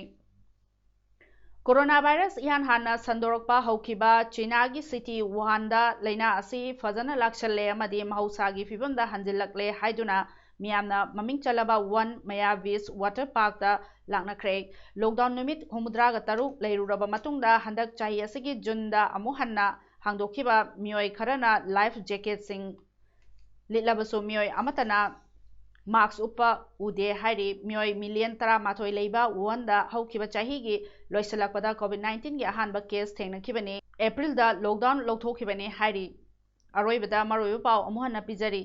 ꯀꯣꯔꯣꯅꯥ ꯚꯥꯏꯔꯁ ꯏꯍꯥꯟ ꯍꯥꯟꯅ ꯁꯟꯗꯣꯔꯛꯄ ꯍꯧꯈꯤꯕ ꯆꯤꯅꯥꯒꯤ ꯁꯤꯇꯤ ꯋꯨꯍꯥꯟꯗ ꯂꯥꯏꯅꯥ ꯑꯁꯤ ꯐꯖꯅ ꯂꯥꯛꯁꯜꯂꯦ ꯑꯃꯗꯤ ꯃꯍꯧꯁꯥꯒꯤ ꯐꯤꯕꯝꯗ ꯍꯟꯖꯤꯜꯂꯛꯂꯦ ꯍꯥꯏꯗꯨꯅ ꯃꯤꯌꯥꯝꯅ ꯃꯃꯤꯡ ꯆꯠꯂꯕ ꯋꯥꯟ ꯃꯌꯥ ꯕꯤꯆ ꯋꯥꯇꯔ ꯄꯥꯔꯛꯇ ꯂꯥꯛꯅꯈ꯭ꯔꯦ꯫ ꯂꯣꯛꯗꯥꯎꯟ ꯅꯨꯃꯤꯠ ꯍꯨꯝꯐꯨꯇꯔꯥꯒ ꯇꯔꯨꯛ ꯂꯩꯔꯨꯔꯕ ꯃꯇꯨꯡꯗ ꯍꯟꯗꯛ ꯆꯍꯤ ꯑꯁꯤꯒꯤ ꯖꯨꯟꯗ ꯑꯃꯨꯛ ꯍꯟꯅ ꯍꯥꯡꯗꯣꯛꯈꯤꯕ ꯃꯤꯑꯣꯏ ꯈꯔꯅ ꯂꯥꯏꯐ ꯖꯦꯀꯦꯠꯁꯤꯡ ꯂꯤꯠꯂꯕꯁꯨ ꯃꯤꯑꯣꯏ ꯑꯃꯠꯇꯅ ꯃꯥꯛꯁ ꯎꯞꯄ ꯎꯗꯦ ꯍꯥꯏꯔꯤ꯫ ꯃꯤꯑꯣꯏ ꯃꯤꯂꯤꯌꯟ ꯇꯔꯥꯃꯥꯊꯣꯏ ꯂꯩꯕ ꯋꯨꯍꯟꯗ ꯍꯧꯈꯤꯕ ꯆꯍꯤꯒꯤ ꯂꯣꯏꯁꯤꯜꯂꯛꯄꯗ ꯀꯣꯚꯤꯗ ꯅꯥꯏꯟꯇꯤꯟꯒꯤ ꯑꯍꯥꯟꯕ ꯀꯦꯁ ꯊꯦꯡꯅꯈꯤꯕꯅꯤ꯫ ꯑꯦꯄ꯭ꯔꯤꯜꯗ ꯂꯣꯛꯗꯥꯎꯟ ꯂꯧꯊꯣꯛꯈꯤꯕꯅꯤ ꯍꯥꯏꯔꯤ꯫ ꯑꯔꯣꯏꯕꯗ ꯃꯔꯨꯑꯣꯏꯕ ꯄꯥꯎ ꯑꯃꯨꯛ ꯍꯟꯅ ꯄꯤꯖꯔꯤ꯫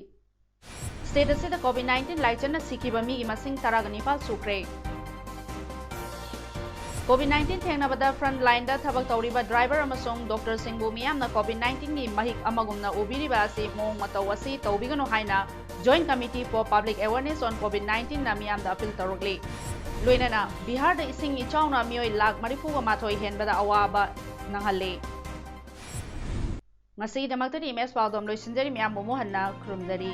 ꯁ꯭ꯇꯦꯠ ꯑꯁꯤꯗ ꯀꯣꯚꯤꯗ ꯅꯥꯏꯟꯇꯤꯟ ꯂꯥꯏꯆꯠꯅ ꯁꯤꯈꯤꯕ ꯃꯤꯒꯤ ꯃꯁꯤꯡ ꯇꯔꯥꯒ ꯅꯤꯄꯥꯜ ꯁꯨꯈ꯭ꯔꯦ꯫ ꯀꯣꯚꯤꯗ ꯅꯥꯏꯟꯇꯤꯟ ꯊꯦꯡꯅꯕꯗ ꯐ꯭ꯔꯟꯠ ꯂꯥꯏꯟꯗ ꯊꯕꯛ ꯇꯧꯔꯤꯕ ꯗ꯭ꯔꯥꯏꯚꯔ ꯑꯃꯁꯨꯡ ꯗꯣꯛꯇꯔꯁꯤꯡꯕꯨ ꯃꯤꯌꯥꯝꯅ ꯀꯣꯚꯤꯗ ꯅꯥꯏꯟꯇꯤꯟꯒꯤ ꯃꯍꯤꯛ ꯑꯃꯒꯨꯝꯅ ꯎꯕꯤꯔꯤꯕ ꯑꯁꯤ ꯃꯑꯣꯡ ꯃꯇꯧ ꯑꯁꯤ ꯇꯧꯕꯤꯒꯅꯨ ꯍꯥꯏꯅ Joint Committee for Public Awareness on COVID nineteenꯅ ꯃꯤꯌꯥꯝꯗ ꯑꯄꯤꯜ ꯇꯧꯔꯛꯂꯤ꯫ ꯂꯣꯏꯅꯅ ꯕꯤꯍꯥꯔꯗ ꯏꯁꯤꯡ ꯏꯆꯥꯎꯅ ꯃꯤꯑꯣꯏ ꯂꯥꯈ ꯃꯔꯤꯐꯨꯒ ꯃꯥꯊꯣꯏ ꯍꯦꯟꯕꯗ ꯑꯋꯥꯕ ꯅꯪꯍꯜꯂꯤ꯫ ꯉꯁꯤꯒꯤꯗꯃꯛꯇꯗꯤ ꯏꯃꯦꯖ ꯄꯥꯎꯗꯝ ꯂꯣꯏꯁꯤꯟꯖꯔꯤ꯫ ꯃꯌꯥꯝꯕꯨ ꯑꯃꯨꯛ ꯍꯟꯅ ꯈꯨꯔꯨꯝꯖꯔꯤ꯫